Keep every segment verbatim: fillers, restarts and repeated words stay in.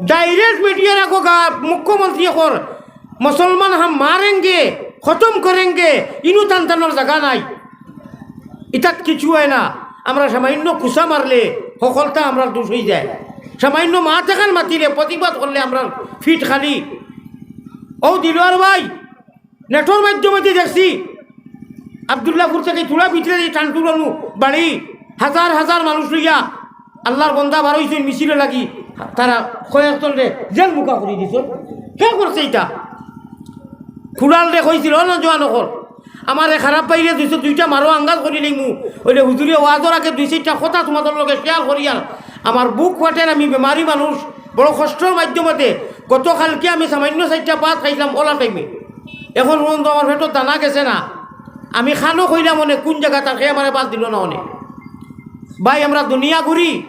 ডাইরেক্ট মিডিয়ার আগো গা মুখ্যমন্ত্রী কর, "মুসলমান হাম মারেঙ্গে, খতম করেঙ্গে", ইনু তান তানোর জাগা নাই। ইতাত কিছু অয় না। আমরা সামান্য কুচা মারলে হকলতা আমরার দুষ অইযায়। সামান্য মাত এখান মাতিলে, প্রতিবাদ করলে আমরার ফিট খালি। ও দিলওয়ার ভাই, নেটর মাধ্যমে যে দেখছি, আব্দুল্লাহপুর থাকি তুলা ভিতরে যে টানটুলানো বাড়ি, হাজার হাজার মানুষ লইয়া আল্লার বন্দা বার অইছইন মিছিলো লাগি, তারা কয়েকজনরে জেল মুখা করি দিছইন। কে করছে ইতা? খুড়ালরে কইছিল, "ও নওজোয়ান অকল, আমারে খারাপ পাইলে দুইশো দুইটা মারো, আঙ্গাল করি লইমু।" অইলে হুজুরে ওয়াজর আগে দুই চাইরটা কথা তোমাদের লগে শেয়ার করিয়ার। আমার বুক ফাটের, আমি বেমারি মানুষ, বড় কষ্টর মাধ্যমে। গতকালকে আমি সামান্য চাইরটা ভাত খাইলাম ওলা টাইমে। এখন পর্যন্ত আমার পেটর দানা গেছে না। আমি খানো কইলাম অনে, কোন জাগাত আর হে আমারে বাদ দিল না অনে। ভাই, আমরা দুনিয়া ঘুরি,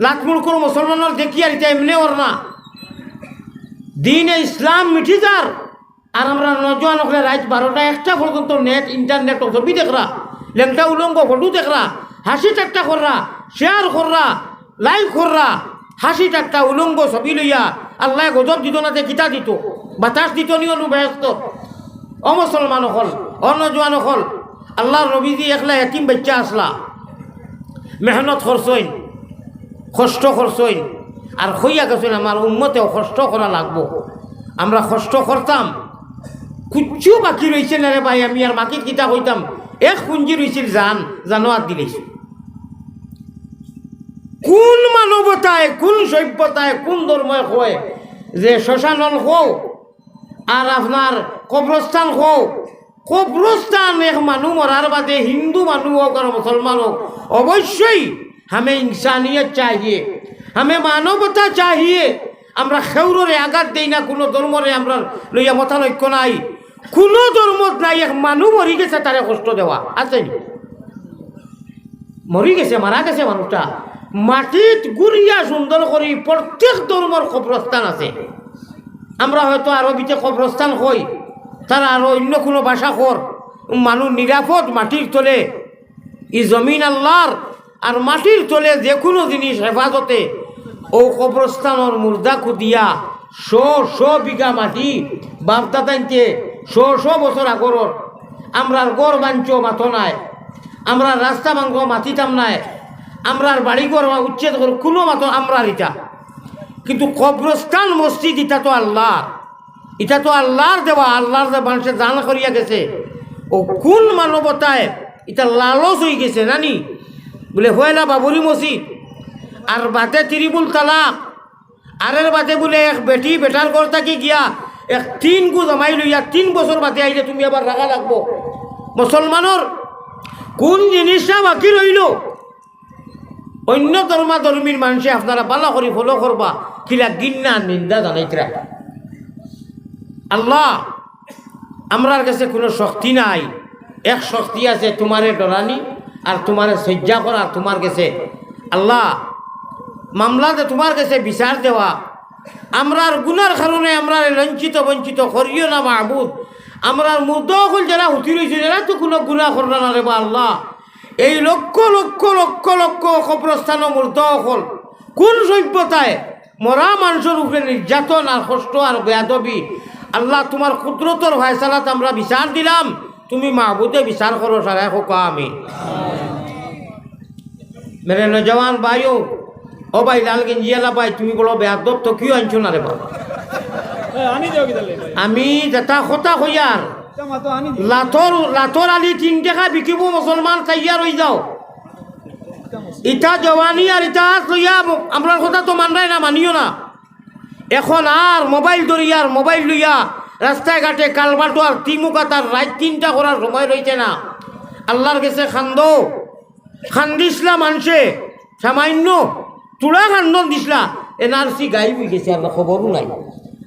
লাত মুলুকর মুসলমানর দেখি আর ইতা এমনে অর না। দ্বীনে ইসলাম মিটি যার, আর আমরা নওজোয়ান অকলে রাইত বারোটা একটা পর্যন্ত নেট, ইন্টারনেট, ছবি দেখরা, লেংটা উলঙ্গ ফটো দেখরা, হাসি ঠাট্টা কররা, শেয়ার কররা, লাইক কররা, হাসি ঠাট্টা উলঙ্গ ছবি লইয়া। আল্লায় গজব দিত না তে কিতা দিত? বাতাস দিত নি অনু বেহেস্ত? ও মুসলমান অকল, ও নওজোয়ান অকল, আল্লার নবীজি একলা এতিম বাইচ্চা আছলা, মেহনত করছইন, কষ্ট করছইন, আর কইয়া গেছইন, "আমার উম্মতেও কষ্ট করা লাগবো।" আমরা কষ্ট করতাম, কুচ্ছু বাকি রইছে না রে ভাই। আমি আর বাকি কিতা কইতাম, এক পুঞ্জি রইছিল জান, জানো আর দিলাইছি। কোন মানবতায়, কোন সভ্যতায়, কোন ধর্মে কয় যে শ্মশানল কও আর আপনার কবরস্থান কও? কবরস্থান এক মানু মরার বাদে হিন্দু মানু অউক আর মুসলমান অউক, অবশ্যই হামে ইনসানিয়ত চাহিয়ে, হামে মানবতা চাহিয়ে। আমরা কেউররে আঘাত দেই না, কুনু ধর্মরে আমরা লইয়া মতানৈক্য নাই। কুনু ধর্মত নাই এক মানু মরি গেছে তারে কষ্ট দেওয়া, আছে নি? মরি গেছে, মারা গেছে মানুষটা, মাটিত গুড়িয়া সুন্দর করি প্রত্যেক ধর্মর কবরস্থান আছে। আমরা হয়তো আরবিতে কবরস্থান কই, তারা আরো অন্য কুনু ভাষা কর। মানুষ নিরাপদ মাটির তলে, ই জমিন আল্লার, আর মাটির তলে যে কুনু জিনিস হেফাজতে। অউ কবরস্থানর মুর্দা খুদিয়া শ শ বিঘা মাটি, বাপ দাদাইন্তে শ শ বছর আগরর। আমরার ঘর বাঞ্চো মাতো নাই, আমরার রাস্তা ভাঙ্গো মাতিতাম নাই, আমরার বাড়ি ঘর উচ্ছেদ কর কুনু মাতো আমরার ইটা। কিন্তু কবরস্থান মসজিদ ইটা তো আল্লার, ইটা তো আল্লার দেওয়া, আল্লার যে মানষে দান করিয়া গেছে। অউ কুন মানবতায় ইটা লালচ অইগেছে নানি? বুলে পয়লা বাবরি মসজিদ, আর বাদে ত্রিপুল তালাক, আর এর বাদে বুলে এক বেটি বেটার ঘর থাকি গিয়া এক তিন গু জামাই লইয়া তিন বছর বাদে আইলে তুমি আবার রাখা লাগবো। মুসলমানর কুন জিনিসটা বাকি রইল? অন্য ধর্মাধর্মীর মানষে আপনারা ভালা করি ফলো করবা, কিলা ঘিন্না নিন্দা জানাইতরা। আল্লাহ, আমরার গেছে কুনু শক্তি নাই, এক শক্তি আছে তুমারে ডরানি আর তুমারে সইজ্জা করা, আর তুমার গেছে আল্লাহ মামলা দে তুমার গেছে বিচার দেওয়া। আমরার গুনার কারণে আমরারে লাঞ্ছিত বঞ্চিত করিও না মাবুদ। আমরার মুর্দা অকল যেরা হুতি রইছে, যেরা তো কুনু গুনা করলা না রে বা আল্লাহ। এই লক্ষ লক্ষ লক্ষ লক্ষ কবরস্থানো মুর্দা অকল, কুন সভ্যতায় মরা মানষর উপরে নির্যাতন আর কষ্ট আর বেয়াদবি? আল্লাহ, তুমার কুদরতর ফয়সালাত আমরা বিচার দিলাম, তুমি মাবুদে বিচার করো, সারায় কউক্কা আমিন। মেরে নওজোয়ান ভাইও, ও ভাই লাল গেঞ্জিওয়ালা ভাই, তুমি বড় বেয়াদব, তো কিও আনছো না রে বাবা। এ, আনি দেও কিতা লে ভাই? আমি যেটা কথা কইয়ার, এটা মাতো আনি দিও। লাতর, লাতর আলি তিন টেকা বিকিবো, মুসলমান তৈয়ার অইযাও। ইটা জওয়ানি আর ইটা আত লইয়া আমরার কথা তো মানরায় না, মানিও না। এখন আর মোবাইল ধরিয়া আর মোবাইল লইয়া রাস্তায় ঘাটে কালবাটো আর তিমুকাত আর রাইত তিনটা করার সময় রইছে না। আল্লার গেছে কান্দো, কান্দিছলা মানষে, সামান্য তুড়া কান্দন দিছলা, এনআরসি গায়েব অইগেছে, আর খবরও নাই।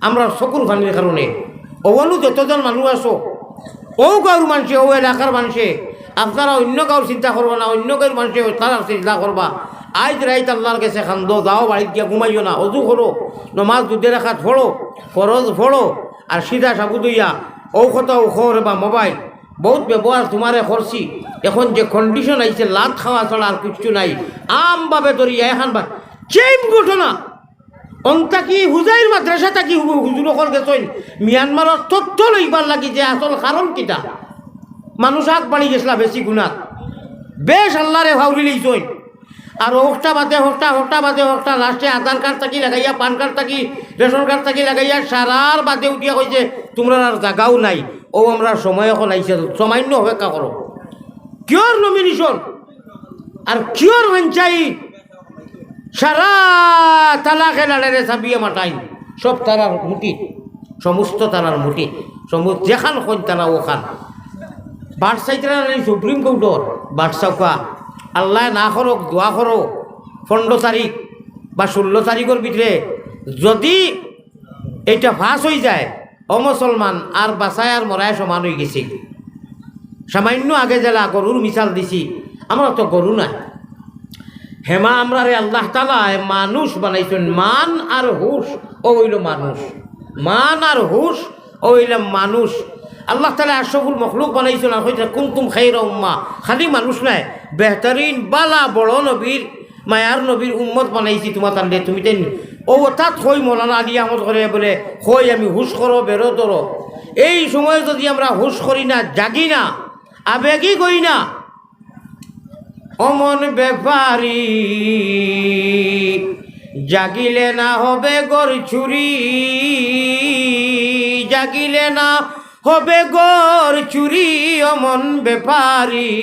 আমরার চকুর পানির কারণে। অউ অনো যতজন মানুষ আছো, অউ গাঁওর মানষে, অউ এলাকার মানষে, আপনারা অন্য গাঁওর চিন্তা করবা না, অন্য গাঁওর মানষে তারার চিন্তা করবা। আইজ রাইত আল্লার গেছে কান্দো, যাও বাড়িত গিয়া ঘুমাইও না, অজু করো, নমাজ দুধে রাখাত পড়ো, ফরজ পড়ো, আর সিধা সাবুদ অইয়া অউ কথা অউ খবর বা মোবাইল, বউত ব্যবহার তুমারে করছি। এখন যে condition আইছে, লাত খাওয়া ছাড়া আর কিচ্ছু নাই। আমভাবে ধরিয়া এখান বা সেম ঘটনা। অন থাকি হুজাইর মাদ্রাসা থাকি হু-, হুজুর অকল গেছইন মিয়ানমারর তথ্য লইবার লাগি যে আসল কারণ কিতা। মানুষ আগ বাড়ি গেছলা বেশি গুনাত, বেশ আল্লারে ফাউরি লইছইন। আর হকটা বাদে হকটা, হকটা বাদে হকটা, লাস্টে আধার কার্ড থাকি লাগাইয়া, পান কার্ড থাকি, রেশন কার্ড থাকি লাগাইয়া, সারার বাদে উঠিয়া কইছে, "তুমরার আর জাগাও নাই, ও আমরার সময় অকল আইছে, সামান্য অপেক্ষা করো।" কিয়র নমিনেশন আর কিয়র পঞ্চায়েত, সারা তালাকে লাড়েরে চাবিয়ে মাতাইন, সব তারার মুঠি, সমস্ত তারার মুঠি, সমস্ত যেখান কইন তারা ওখান। বাট চাইতরা নাই সুপ্রিম কোর্টর, বাট চাউক্কা। আল্লায় না করউক, দোয়া করো, পনরো তারিখ বা ষোলো তারিখর ভিতরে যদি এইটা পাস অইযায়, অমুসলমান আর বাঁচায় আর মরায় সমান অইগেছে। সামান্য আগে যেলা গরুর মিছাল দিছি, আমরা তো গরু নায়। হেমা আমরারে আল্লাহ তাআলায় মানুষ বানাইছইন, মান আর হুশ, অউ অইলো মানুষ। মান আর হুশ, অউ অইলো মানুষ। আল্লাহ তাআলায় আশরাফুল মখলুক বানাইছইন, আর কইছইন, "কুনতুম খায়রা উম্মাহ", খালি মানুষ নায়, বেহতরিন, বালা, বড় নবীর, মায়ার নবীর উম্মত বানাইছি তুমাতানরে, তুমিতাইন। অউ অর্থাৎ কই মৌলানা আলী আহমদ করে বুলে, কই আমি হুশ করো, বেরো ধরো। এই সময় যদি আমরা হুশ করি না, জাগি না, আবেগিক অই না, ও মন ব্যাপারী, জাগিলে না হবে ঘর চুরি, জাগিলে না হবে ঘর চুরি, ও মন ব্যাপারী।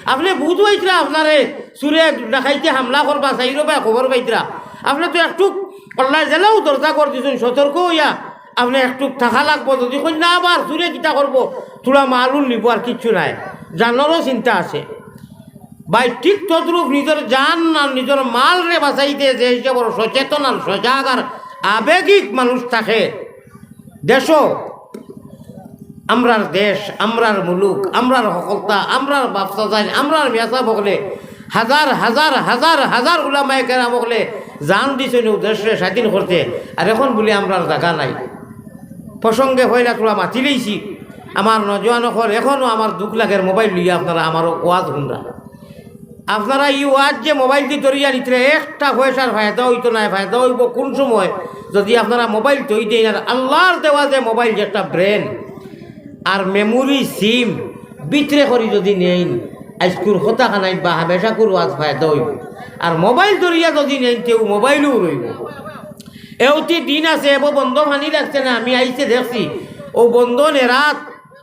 আপনে বুঝ পাইতরা, আপনারে চুরে ডাকাইতে হামলা করবা, চাইরোবায় খবর পাইতরা। আপনে তো একটুক আল্লায় যেলাউ দরজা করি দিছইন, সতর্ক অইয়া আপনে একটুক থাকা লাগবো। যদি কইন না, আবার চুরে কিতা করবো, থুড়া মাল-উল নিবো, আর কিচ্ছু নায়, জানরও চিন্তা আছে। ভাই, ঠিক তদ্রূপ নিজর জান আর নিজর মালরে বাঁচাইতে যে হিসাবর সচেতন আর সজাগ আর আবেগিক মানুষ থাকে দেশো, আমরার দেশ, আমরার মুলুক, আমরার হকলতা, আমরার বাফ-চাচাইন, আমরার মিয়াছাব অকলে, হাজার হাজার হাজার হাজার উলামায়ে কেরাম অকলে জান দিছইন অউ দেশরে স্বাধীন করতে। আর এখন বুলে আমরার জাগা নাই। প্রসঙ্গে পয়লা থুড়া মাতি লইছি, আমার নওজোয়ান অকল, এখনো আমার দুখ লাগের মোবাইল লইয়া আপনারা আমার ওয়াজ হুনরা। আপনারা ই ওয়াজ যে মোবাইলদি ধরিয়া নিতরা, একটা পয়সার ফায়দা অইতো নায়। ফায়দা অইবো কুন সময়? যদি আপনারা মোবাইল থই দেইন, আর আল্লার দেওয়া যে মোবাইল, যেটা ব্রেন আর মেমোরি সিম ভিতরে করি যদি নেইন, আইজকুর কথা খানাইন বা হামেশাকুর ওয়াজ ফায়দা অইবো। আর মোবাইল ধরিয়া যদি নেইন, তেউ মোবাইলও রইবো। এওতি দিন আছে, এবো বন্দো পানি লাগছে না, আমি আইছে দেখছি, অউ বন্দো নেরাত,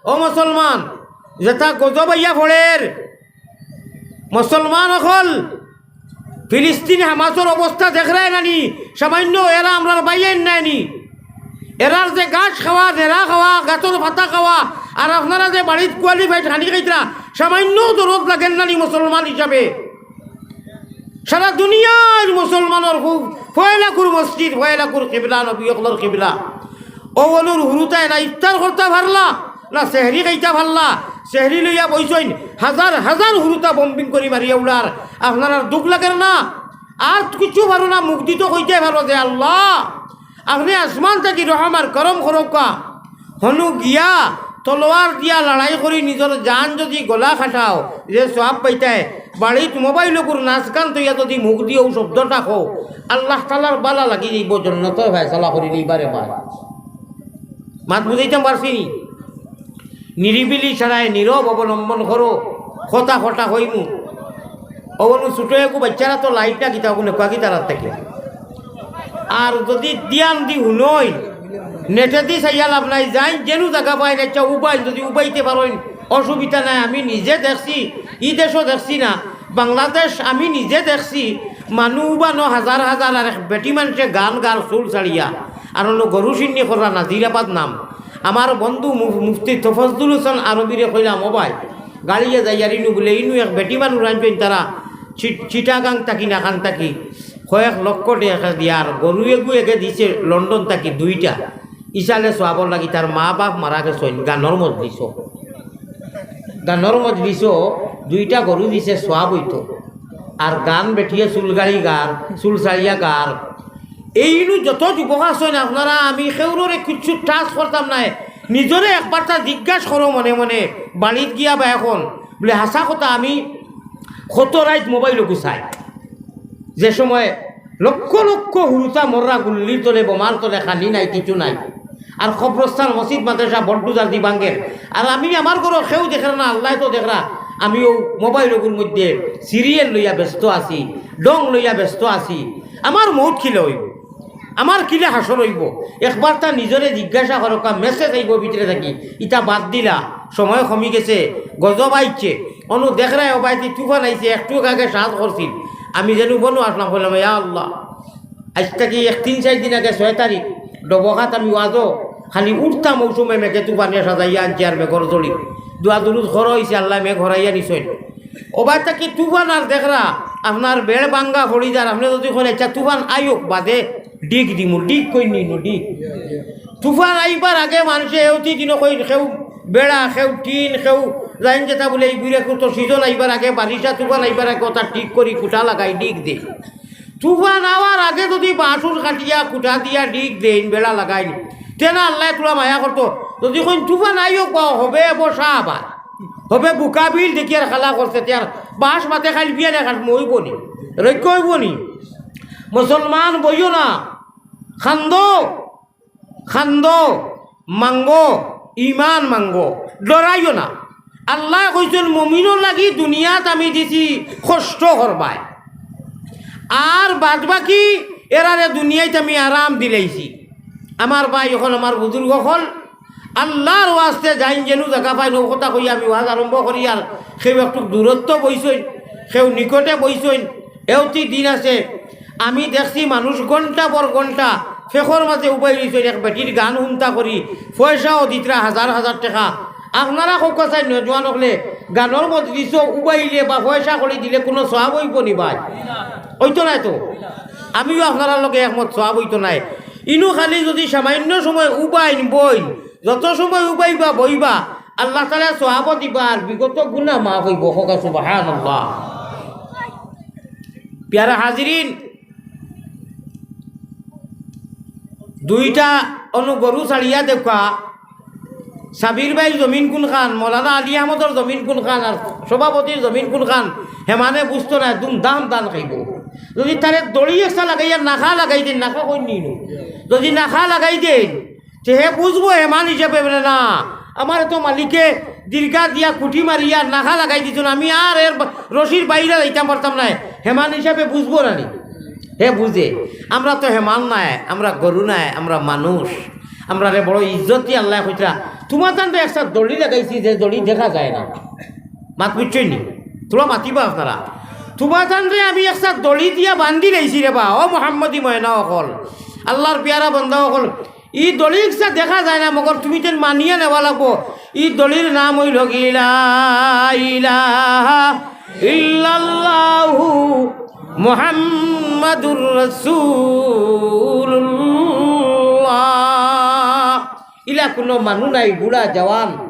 ও মুসলমান, যেটা গজব আইয়া পড়ের, মুসলমান অকল, ফিলিস্তিন হামাসর অবস্থা দেখরায় না নি? সামান্য এরা আমরার ভাইয়াইন নায় নি? এরার যে ঘাস খাওয়া, নেড়া খাওয়া, গাছর পাতা খাওয়া, আর আপনারা যে বাড়িত qualified পানি খাইতরা, সামান্য দরদ লাগের না নি মুসলমান হিসাবে? সারা দুনিয়ার মুসলমানর খুব পয়লাকুর মসজিদ, পয়লাকুর কিবলা, নবী অকলর কিবলা। অউ অনর হুরুতায় না ইফতার করতা পারলা, না সেহরি খাইতা পারলা, সেহরি লইয়া বইছইন, হাজার হাজার হুরুতা bombing করি মারিয়া উড়ার। আপনারার দুখ লাগের না? আর কিচ্ছু পারো না, মুখদি তো কইতায় পারো যে, "আল্লাহ, আপনে আসমান থাকি রহম আর করম করউক্কা।" হনু গিয়া তলোয়ার দিয়া লড়াই করি নিজর জান যদি গলা কাটাও, যে সওয়াব পাইতায়, বাড়িত মোবাইল অগুর নাচ গান থইয়া যদি মুখদি অউ শব্দটা কও, আল্লাহ তাআলার বালা লাগি যাইবো, জন্নতর ফয়সালা করি দিবারে বা। মাত বুঝাইতাম পারছি নি? নিরিবিলি ছাড়াই নীরব অবলম্বন করো, কথা কথা কইমু। অবলু ছোট একু বাচ্চারা তো লাইট না কিতা, অগুনে কুয়া কিতা রাত থাকে। আর যদি ধ্যান দি হুনইন, নেটেদি চাইয়া লাভ নাই, যাইন যেনু জাগা পাইন, আচ্ছা উবাইন, যদি উবাইতে পারইন, অসুবিধা নাই। আমি নিজে দেখছি, ই দেশো দেখছি না, বাংলাদেশ আমি নিজে দেখছি, মানু উবানো হাজার হাজার, আর এক বেটি মানষে গান গার চুল ছাড়িয়া, আর অনো গরু শিন্নি কররা নাজিরাবাদ নাম। আমার বন্ধু মু-, মুফতি তফাজ্জুল হোসেন আরবিরে কইলাম, "ও ভাই, গাড়িয়ে যাইয়ার ইনু বুলে, ইনু এক বেটি মানুষ আনছইন তারা চি-, চিটাগাং থাকি না কান থাকি, কয়েক লক্ষ টেকা দিয়ার গরু এগু এগে দিছে লন্ডন থাকি দুইটা, ইসালে সওয়াবর লাগি, তার মা বাপ মারা গেছইন, গানর মজলিসো।" গানর মজলিসো দুইটা গরু দিছে, সওয়াব অইতো। আর গান বেটিয়ে চুল গাড়ি গার, চুল ছাড়িয়া গার। এইনু যত যুবক আছইন আপনারা, আমি কেউররে কিচ্ছু touch করতাম নায়। নিজরে একবারটা জিজ্ঞাস করো মনে মনে, বাড়িত গিয়া বা এখন, বুলে, "হাছা কথা, আমি কত রাইত মোবাইল অগু চাই।" যে সময় লক্ষ লক্ষ হুরুতা মররা গুল্লির তলে, বোমার তলে, খানি নাই, কিছু নাই। আর কবরস্থান, মসজিদ, মাদ্রাসা, বল্টুজার দি ভাঙ্গের। আর আমি, আমার ঘরো কেউ দেখরা না, আল্লায় তো দেখরা। আমি অউ মোবাইল অগুর মধ্যে সিরিয়াল লইয়া ব্যস্ত আছি, ঢং লইয়া ব্যস্ত আছি। আমার মউত কিলা অইবো? আমার কিলা হাশর অইবো? একবার তা নিজরে জিজ্ঞাসা করউক্কা, মেসেজ আইবো ভিতরে থাকি, ইতা বাদ দিলা, সময় কমি গেছে, গজব আইছে। অনো দেখরায়, অবায়দি তুফান আইছে, একটু আগে সাজ করছিল, আমি যেন বনো আসলাম, কইলাম, "ইয়া আল্লাহ।" আইজ থাকি এক তিন চাইর দিন আগে, ছয় তারিখ, ডবকাত আমি ওয়াজো, খালি উঠতা মৌসুমে মেঘে তুফানে সাজাইয়া আনছে আর মেঘর ঝড়ি। দোয়া দুরুদ করা অইছে, আল্লায় মেঘ হরাইয়া নিছইন। অবায় থাকি তুফান আর দেখরা, আপনার বেড় ভাঙ্গা পড়ি যার, আপনে যুদি কইন, "আচ্ছা, তুফান আইউক, বাদে ডিগ দিমু", ডিগ কইন নি, নো ডিগ। তুফান আইবার আগে মানষে এওতি দিনও কইন, কেউ বেড়া, কেউ টিন, কেউ লাইন যেতা বুলে, এই বুড়ে কুতো সিজন আইবার আগে, বারিশা তুফান আইবার আগে, ওটা ঠিক করি, কুটা লাগাই, ডিগ দেই। তুফান আওয়ার আগে যুদি বাঁশ-উশ কাটিয়া, কুটা দিয়া, ডিগ দেইন, বেড়া লাগাইন, তে না আল্লায় থুড়া মায়া করতো। যুদি কইন, "তুফান আইউক বা, হবে এবো শাহবাদ, হবে বুকাবিল, দেখি আর খালা করছে, তে আর বাঁশ মাতে খাইল বিয়া না কাটমু, অইবো নি? রক্ষা অইবো নি?" মুসলমান বইও না, খান্দো, খান্দো, মাঙ্গো, ইমান মাঙ্গো, ডরাইও না। আল্লায় কইছইন, "মুমিনর লাগি দুনিয়াত আমি দিছি কষ্ট করবায়, আর বাদ বাকি এরারে দুনিয়াত আমি আরাম দিলাইছি।" আমার ভাই অকল, আমার বুজুর্গ অকল, আল্লার ওয়াস্তে যাইন যেনু জাগা পাইন, অউ কথা কইয়া আমি ওয়াজ আরম্ভ করি। আর কেউ একটু দূরত্ব বইছইন, কেউ নিকটে বইছইন, এওতি দিন আছে, আমি দেখছি মানুষ ঘন্টা পর ঘন্টা ফেকর মাঝে উবাই রইছইন, এক বেটির গান হুনতা করি, পয়সাও দিতরা হাজার হাজার টেকা। আপনারা কউক্কা চাই নজওয়ান অকলে গানর মজলিসো উবাইলে বা পয়সা করি দিলে কুনু সওয়াব অইবো নি ভাই? অইতো নায় তো। আমিও আপনারার লগে একমত, সওয়াব অইতো নায়। ইনু খালি যুদি সামান্য সময় উবাইন বইন, যত সময় উবাইবা বইবা, আল্লাহ তাআলায় সওয়াবও দিবা আর বিগত গুনা মাফ অইবো। কউক্কা সুবহানাল্লাহ। পিয়ারা হাজিরিন, দুইটা অনো গরু ছাড়িয়া দেউক্কা, সাবির ভাইর জমিন কুনখান, মৌলানা আলী আহমদর জমিন কুনখান, আর সভাপতির জমিন কুনখান, হেমানে বুঝতো নায়, দুম দাম দান খাইবো। যুদি তারে দড়ি একটা লাগাইয়া নাখা লাগাই দেইন, নাখা কইন নি নু? যুদি নাখা লাগাই দেইন, তে হে বুঝবো হেমান হিসাবে, বলে, "না, আমারে তো মালিকে দীর্ঘা দিয়া কুটি মারিয়া নাখা লাগাই দিছইন, আমি আর এর বা-, রশির বাইরে যাইতাম পারতাম নায়।" হেমান হিসাবে বুঝবো না নি? হে বুঝে। আমরা তো হেমান নায়, আমরা গরু নায়, আমরা মানুষ। আমরারে বড় ইজ্জত দি আল্লায় কইতরা, "তুমাতানরে একটা দড়ি লাগাইছি, যে দড়ি দেখা যায় না।" মাত বুঝছইন নি? থুড়া মাতিবা আপনারা। "তুমাতানরে আমি একটা দড়ি দিয়া বান্ধি লাইছি রে বা, ও মোহাম্মদী ময়না অকল, আল্লার পিয়ারা বান্দা অকল, ই দড়ি ইচ্ছা দেখা যায় না, মগর তুমি যেন মানিয়া নেওয়া লাগবো। ই দড়ির নাম অইলো গি লা ইলাহা ইল্লাল্লাহু মুহাম্মাদুর রাসূলুল্লাহ।" ইলা কুনু মানু নাই, বুড়া জওয়ান,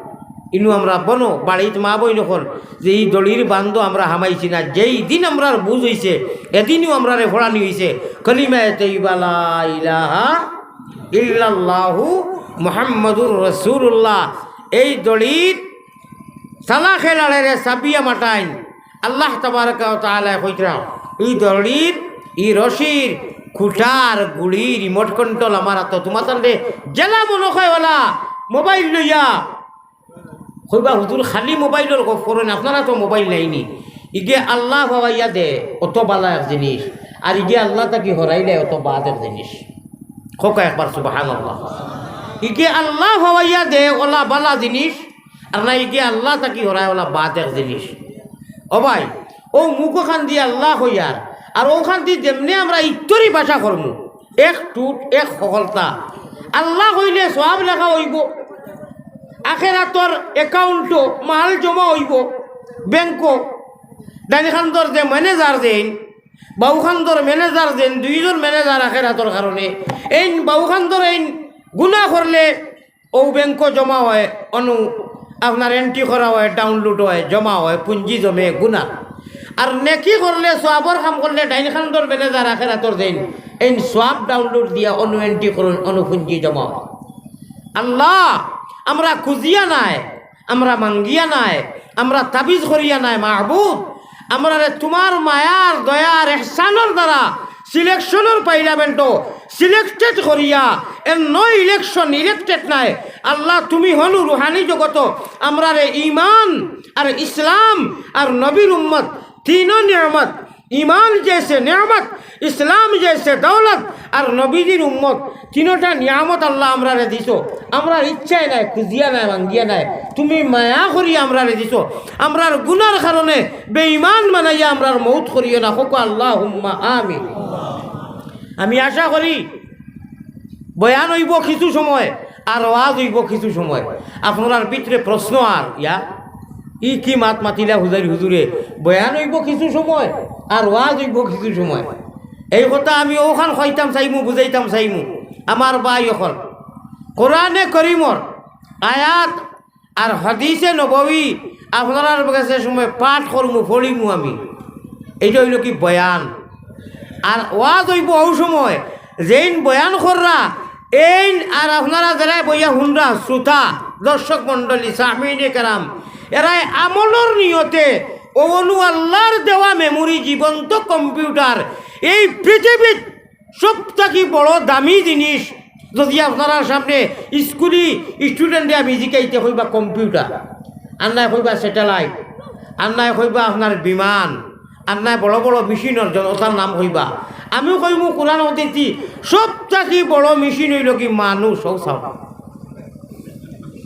ইনু আমরা বনো বাড়িত মা বইন অকল, যে ই দড়ির বান্ধো আমরা হামাইছি না, যেই দিন আমরার বুঝ অইছে, এদিনউ আমরারে ফড়ানি অইছে কলিমায়ে তৈয়বা লা ইলাহা ইল্লাল্লাহু মুহাম্মাদুর রাসূলুল্লাহ। এই দড়ির সালা খেলাড়েরে সাবিয়া মাটাইন। আল্লাহ তাবারাকা ওয়া তাআলায় কইতরা, ই দড়ির, ই রশির, খুঁটার, গুড়ির, রিমোট কন্ট্রোল আমার আতো। তুমাতানরে যেলা মনো কয় ওলা মোবাইল লইয়া কইবা, "হুজুর, খালি মোবাইলর গপ করইন, আপনারা তো মোবাইল নাইনি।" ইগে আল্লাহ পাওয়াইয়া দে, অত বালা এক জিনিস, আর ইগে আল্লাহ থাকি হরাইলে অত বাদ এক জিনিস। কউক্কা একবার সুবহানাল্লাহ। ইগে আল্লাহ পাওয়াইয়া দে, ওলা বালা জিনিস, আর না ইগে আল্লাহ থাকি হরায়, ওলা বাদ এক জিনিস। ও ভাই, অউ মুখ অখান দি আল্লাহ কইয়ার, আর অখান দি যেমনে আমরা ইত্তরি ভাষা করমু, এক টুট, এক হকলতা। আল্লাহ কইলে সওয়াব লেখা অইবো, আখেরাতর অ্যাকাউন্টো মাল জমা অইবো ব্যাংকো। ডাইন খান্দর যে ম্যানেজার যেইন, বাউ খান্দর ম্যানেজার যেইন, দুইজন ম্যানেজার আখেরাতর কারণে। এইন বাউ খান্দর এইন গুনা করলে অউ ব্যাংকো জমা অয়, অনো আপনার এন্ট্রি করা অয়, ডাউনলোড অয়, জমা অয়, পুঞ্জি জমে গুনার। আর নেকি করলে, সওয়াবর কাম করলে, ডাইন খান্দর ম্যানেজার আখেরাতর যেইন, এইন সওয়াব ডাউনলোড দিয়া অনো এন্ট্রি করইন, অনো পুঞ্জি জমা অয়। আল্লাহ, আমরা খুজিয়া নায়, আমরা মাঙ্গিয়া নায়, আমরা তাবিজ করিয়া নায়, মাহবুদ, আমরারে তুমার মায়ার, দয়ার, এহসানর দ্বারা সিলেকশনর পার্লামেন্টো সিলেক্টেড করিয়া, এর নয় ইলেকশন, ইলেক্টেড নায়। আল্লাহ, তুমি হনু রুহানি জগতো আমরারে ইমান আর ইসলাম আর নবীর উম্মত, তিনও নিয়ামত, ইমান জেসে নিয়ামত, ইসলাম জেসে দৌলত, আর নবীজির উম্মত, তিনোটা নিয়ামত আল্লাহ আমরারে দিছো। আমরার ইচ্ছায় নায়, খুজিয়া নায়, মাঙ্গিয়া নায়, তুমি মায়া করি আমরারে দিছো। আমরার গুনার কারণে বেঈমান বানাইয়া আমরার মউত করিও না। কউক্কা আল্লাহুম্মা আমিন। আমি আশা করি বয়ান অইবো কিছু সময়, আর ওয়াজ অইবো কিছু সময়। আপনারার ভিতরে প্রশ্ন আর ইয়া, ই কি মাত মাতিলা হুজাইর হুজুরে? বয়ান অইবো কিছু সময়, আর ওয়াজ অইবো কিছু সময়। এই কথা আমি অখান কইতাম চাইমু, বুঝাইতাম চাইমু। আমার ভাই অকল, কোরআনে করিমর আয়াত আর হাদিসে নববী আপনারার গেছে সময় পাঠ করমু, পড়িমু আমি। এইটা অইলো কি বয়ান। আর ওয়াজ অইবো অউ সময়, যেইন বয়ান কররা, এইন আর আপনারা যেরা বইয়া হুনরা, শ্রোতা, দর্শক মণ্ডলী, সামিইনে কেরাম, এরায় আমলর নিয়তে অউ অনু আল্লাহর দেওয়া মেমোরি, জীবন্ত কম্পিউটার, এই পৃথিবীত সব থাকি বড় দামি জিনিস। যদি আপনারার সামনে স্কুলি স্টুডেন্টে আমি জিকাইতে কইবা কম্পিউটার, আর নায় কইবা স্যাটেলাইট, আর নায় কইবা আপনার বিমান, আর নায় বড় বড় মেশিনর জনতার নাম কইবা, আমি কইমু কোরআন হাদিসি সব থাকি বড় মেশিন অইলো কি মানুষ। অউ চাও,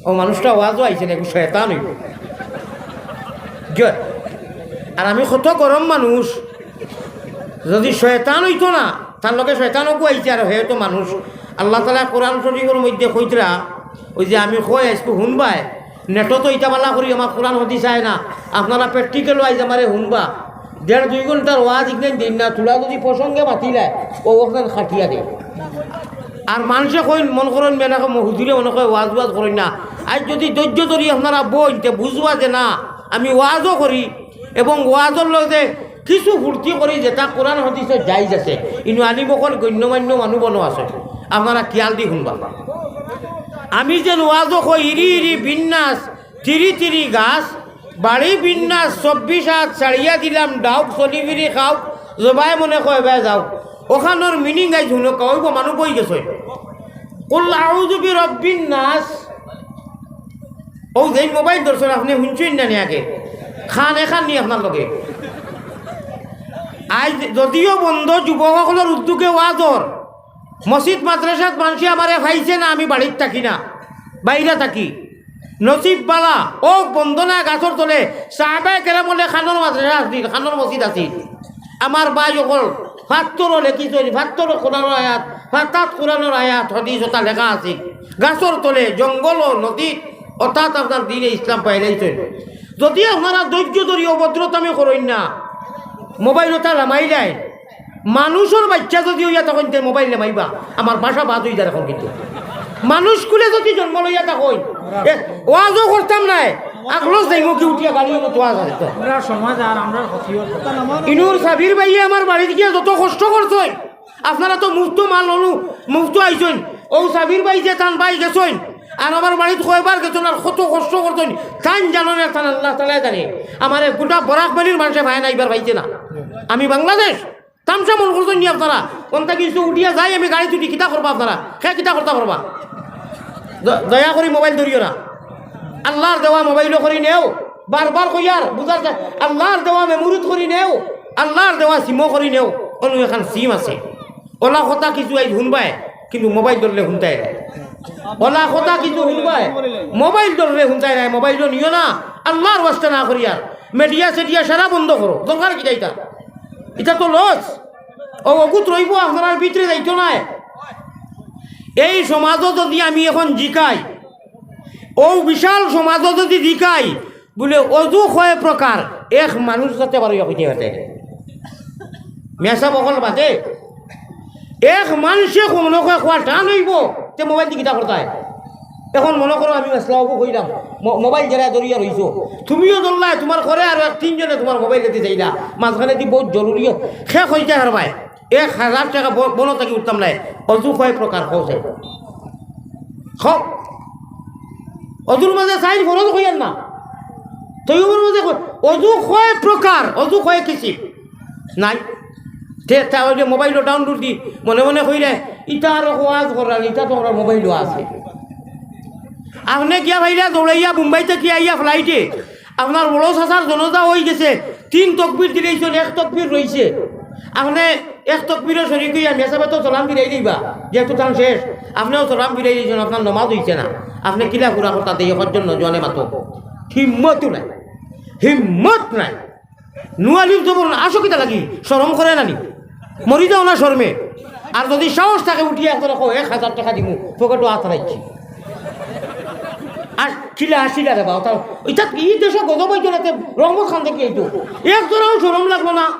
অউ মানুষটা ওয়াজও আইছে না, একটু শয়তান অইবো। জ-, আর আমি কত গরম মানুষ, যদি শয়তান অইতো না, তার লগে শয়তান অগু আইছে, আর হে তো মানুষ। আল্লাহ তাআলা কোরআন শরীফর মধ্যে কইতরা, ওই যে আমি কই আইজকু হুনবায়, নেটো তো ইতা বালা করি আমার কোরআন হাদিস আয় না, আপনারা প্র্যাকটিক্যালও আইজ আমারে হুনবা। দেড় দুই ঘন্টার ওয়াজ ইখান দিন না, থুড়া যদি প্রসঙ্গে মাতিলায়, অউ অখান কাটিয়া দেয়। আর মানষে কইন, মনো করইন, মেনাকে হুজুরে মনো কয় ওয়াজ ওয়াজ করইন না। আইজ যদি ধৈর্য ধরি আপনারা বইন, তে বুঝবা যে না, আমি ওয়াজও করি এবং ওয়াজর লগে কিছু ফুর্তি করি, যেটা কোরআন হাদিসে জায়েজ আছে। ইনো আলিম অকল গণ্যমান্য মানু বনো আছে, আপনারা খিয়াল দি হুনবা। আমি যেন ওয়াজও কই, ইরি ইরি বিন্যাস, তিরি তিরি গাছ, বাড়ি বিন্যাস, চব্বিশ হাত ছাড়িয়া দিলাম ডাউক, চলি ফিরি খাউক, জবাই মনে কয় বায় যাউক। অখানর মিনিং আইজ হুনউক্কা, অউ মানু বই গেছে। কুল আউযু বিরাব্বিন নাস। অউ যেইন মোবাইল ধরছইন, আপনে হুনছইন না নি আগে? কান একখান নি আপনার লগে? আইজ যদিও বন্ধ, যুবক অকলর উদ্যোগে ওয়াজর, মসজিদ মাদ্রাসাত মানষে আমারে পাইছে না, আমি বাড়িত থাকি না, বাইরা থাকি। নসিব বালা, অউ বন্দনা গাছর তলে সাহাবায়ে কেরাম অকলে কানর মাদ্রাসা আছিল, কানর মসজিদ আছিল। আমার ভাই অকল, ফাত্তরও লেখিছইন, ফাত্তরও কোরআনর আয়াত, ফাতাত কোরআনর আয়াত, হাদিস অতা লেখা আছিল। গাছর তলে, জঙ্গলও, নদীত, অর্থাৎ আপনার দ্বীনে ইসলাম পাইলাইছইন। যদি আপনারা ধৈর্য ধরি অভদ্রতামি করইন না, মোবাইল অতা লামাইলাইন, মানুষর বাইচ্চা যদি অইয়া থাকইন তে মোবাইল লামাইবা, আমার ভাষা বাদ অইযার অখন কিন্তু। মানুষ কুলে যদি জন্ম লইয়া থাকইন, এ, ওয়াজও করতাম নায়, আগলস যাইমু কি উঠিয়া গাড়ি মতো ওয়াজ আছে তো। আমরা সমাজ আর আমরা ক্ষতি অইতো। ইনুর সাবির ভাইয়ে আমার বাড়িত গিয়া যত কষ্ট করছইন, আপনারা তো মুফতো মাল অনু, মুফতো আইছইন, অউ সাবির ভাই যে তান ভাই গেছইন, আর আমার বাড়িত কয়বার গেছইন, আর কত কষ্ট করছইন, তাইন জানইন না, তান আল্লাহ তাআলায় জানে। আমারে গোটা বরাক ভ্যালির মানষে পায় না, ইবার পাইছে না। আমি বাংলাদেশ, তামশা মনো করছইন নি আপনারা? অন থাকি কিছু উঠিয়া যাই, আমি গাড়িত উঠি, কিতা করবা আপনারা? কে কিতা করতা পারবা? দ-, দয়া করি মোবাইল ধরিও না। আল্লাহর দেওয়া মোবাইলও করি নেও, বারবার কইয়ার, বুঝার চা-, আল্লাহর দেওয়া মেমোরিত করি নেও, আল্লাহর দেওয়া সিমও করি নেও। অনো একখান সিম আছে। অলা কথা কিছু আইজ হুনবায়, কিন্তু মোবাইল ধরলে হুনতায় নায়। অলা কথা কিছু হুনবায়, মোবাইল ধরলে হুনতায় নায়, মোবাইলও নিও না, আল্লাহর ওয়াস্তে না করিয়ার। মিডিয়া সেডিয়া সারা বন্ধ করো, দরকার কিতা ইতা? ইতা তো লস। অউ অগুত রইবো, আপনারার ভিতরে যাইতো নায়। এই সমাজও যদি আমি অখন জিকাই, অউ বিশাল সমাজও যদি জিকাই, বুলে অজু কয় প্রকার, এক মানুষ যাতে পারো ইয়া কইতে পারে। মিয়া সাব অকল বাদে, এক মানষে কোনো কয় কোয়া টান অইবো, তে মোবাইল দি কিতা করতায়? অখন মনো করো আমি মাসলা অগু কইলাম, মো-, মোবাইল যেরা ধরিয়া রইছো, তুমিও ধরলায়, তুমার ঘরে আরো এক তিনজনে তুমার মোবাইল দি চাইলা, মাঝখানেদি বউত জরুরি, কে কইতায় পারবায়, এক হাজার টেকা ব-, বনো থাকি উঠতাম নায়, অজু কয় প্রকার কও চাই। কও। অজুর মাঝে চাইর ফরজ কইয়ার না। তৈয়বর মাঝে কয়, অজু কয় প্রকার, অজু কয় কিসিম। নাই। তে তা অইলে মোবাইলো ডাউনলোড দি মনে মনে কইরে, "ইতা আরো ওয়াজ করার, ইতা তো আমরার মোবাইলো আছে।" আপনে গিয়া ভাইরা দৌড়াইয়া মুম্বাই থাকি আইয়া ফ্লাইটে, আপনার বড় চাচার জনাজা অইগেছে, তিন তকবির দিলাইছইন, এক তকবির রইছে। আপনে এক তকবিরও শরিক অইয়া মেসাবে তো সালাম ফিরাই দিবা, যেহেতু তান শেষ, আপনেও সালাম ফিরাই দিছইন, আপনার নমাজ অইছে না। আপনে কিলা পুরা করতা দেই, একজন নজওয়ানে মাতো। হিম্মতও নাই, হিম্মত নাই। নুয়ালির জবর না, আসো কিতা লাগি? শরম করে না নি? মরি যাও না শরমে। আর যদি সাহস থাকে উঠিয়া একজনে কও, "এক হাজার টেকা দিমু, পকেটো আত রাখছি।" আর কিলা আসিলা রে বা, ওটা, ইটা ই দেশো গজব অইতো না, তে রহমত খান থাকি আইতো। একজনরও শরম লাগলো না।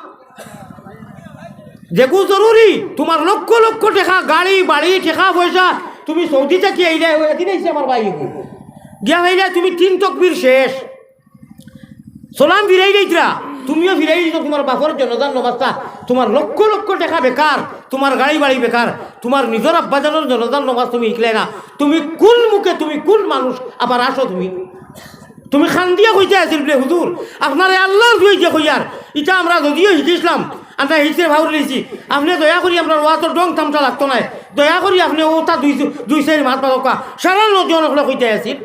যেগু জরুরি, তুমার লক্ষ লক্ষ টেকা, গাড়ি, বাড়ি, টেকা, পয়সা, তুমি সৌদি থাকি আইলায়, অউ এদিন আইছে আমার ভাই এগু। গিয়া ভাইলা তুমি তিন তকবির শেষ। সালাম ফিরাই দিতরা, তুমিও ফিরাই দিছো তুমার বাপর জনাজার নমাজটা, তুমার লক্ষ লক্ষ টেকা বেকার, তুমার গাড়ি বাড়ি বেকার, তুমার নিজর আব্বাজানর জনাজার নমাজ তুমি হিকলায় না। তুমি কুন মুখে, তুমি কুন মানুষ, আবার আসো তুমি? তুমি কান্দিয়া কইতায় আছিল বুলে, "হুজুর, আপনারে আল্লার দুয়াই দিয়া কইয়ার, ইটা আমরা যদিও হিকিছলাম, আমরা হিকতে ভাউর লইছি, আপনে দয়া করি আমরার ওয়াজর ঢং তামশা লাগতো নায়, দয়া করি আপনে অতা দুই, দুই চাইর মাত মাতউক্কা।" সারা নজওয়ান অকলে কইতায় আছিল।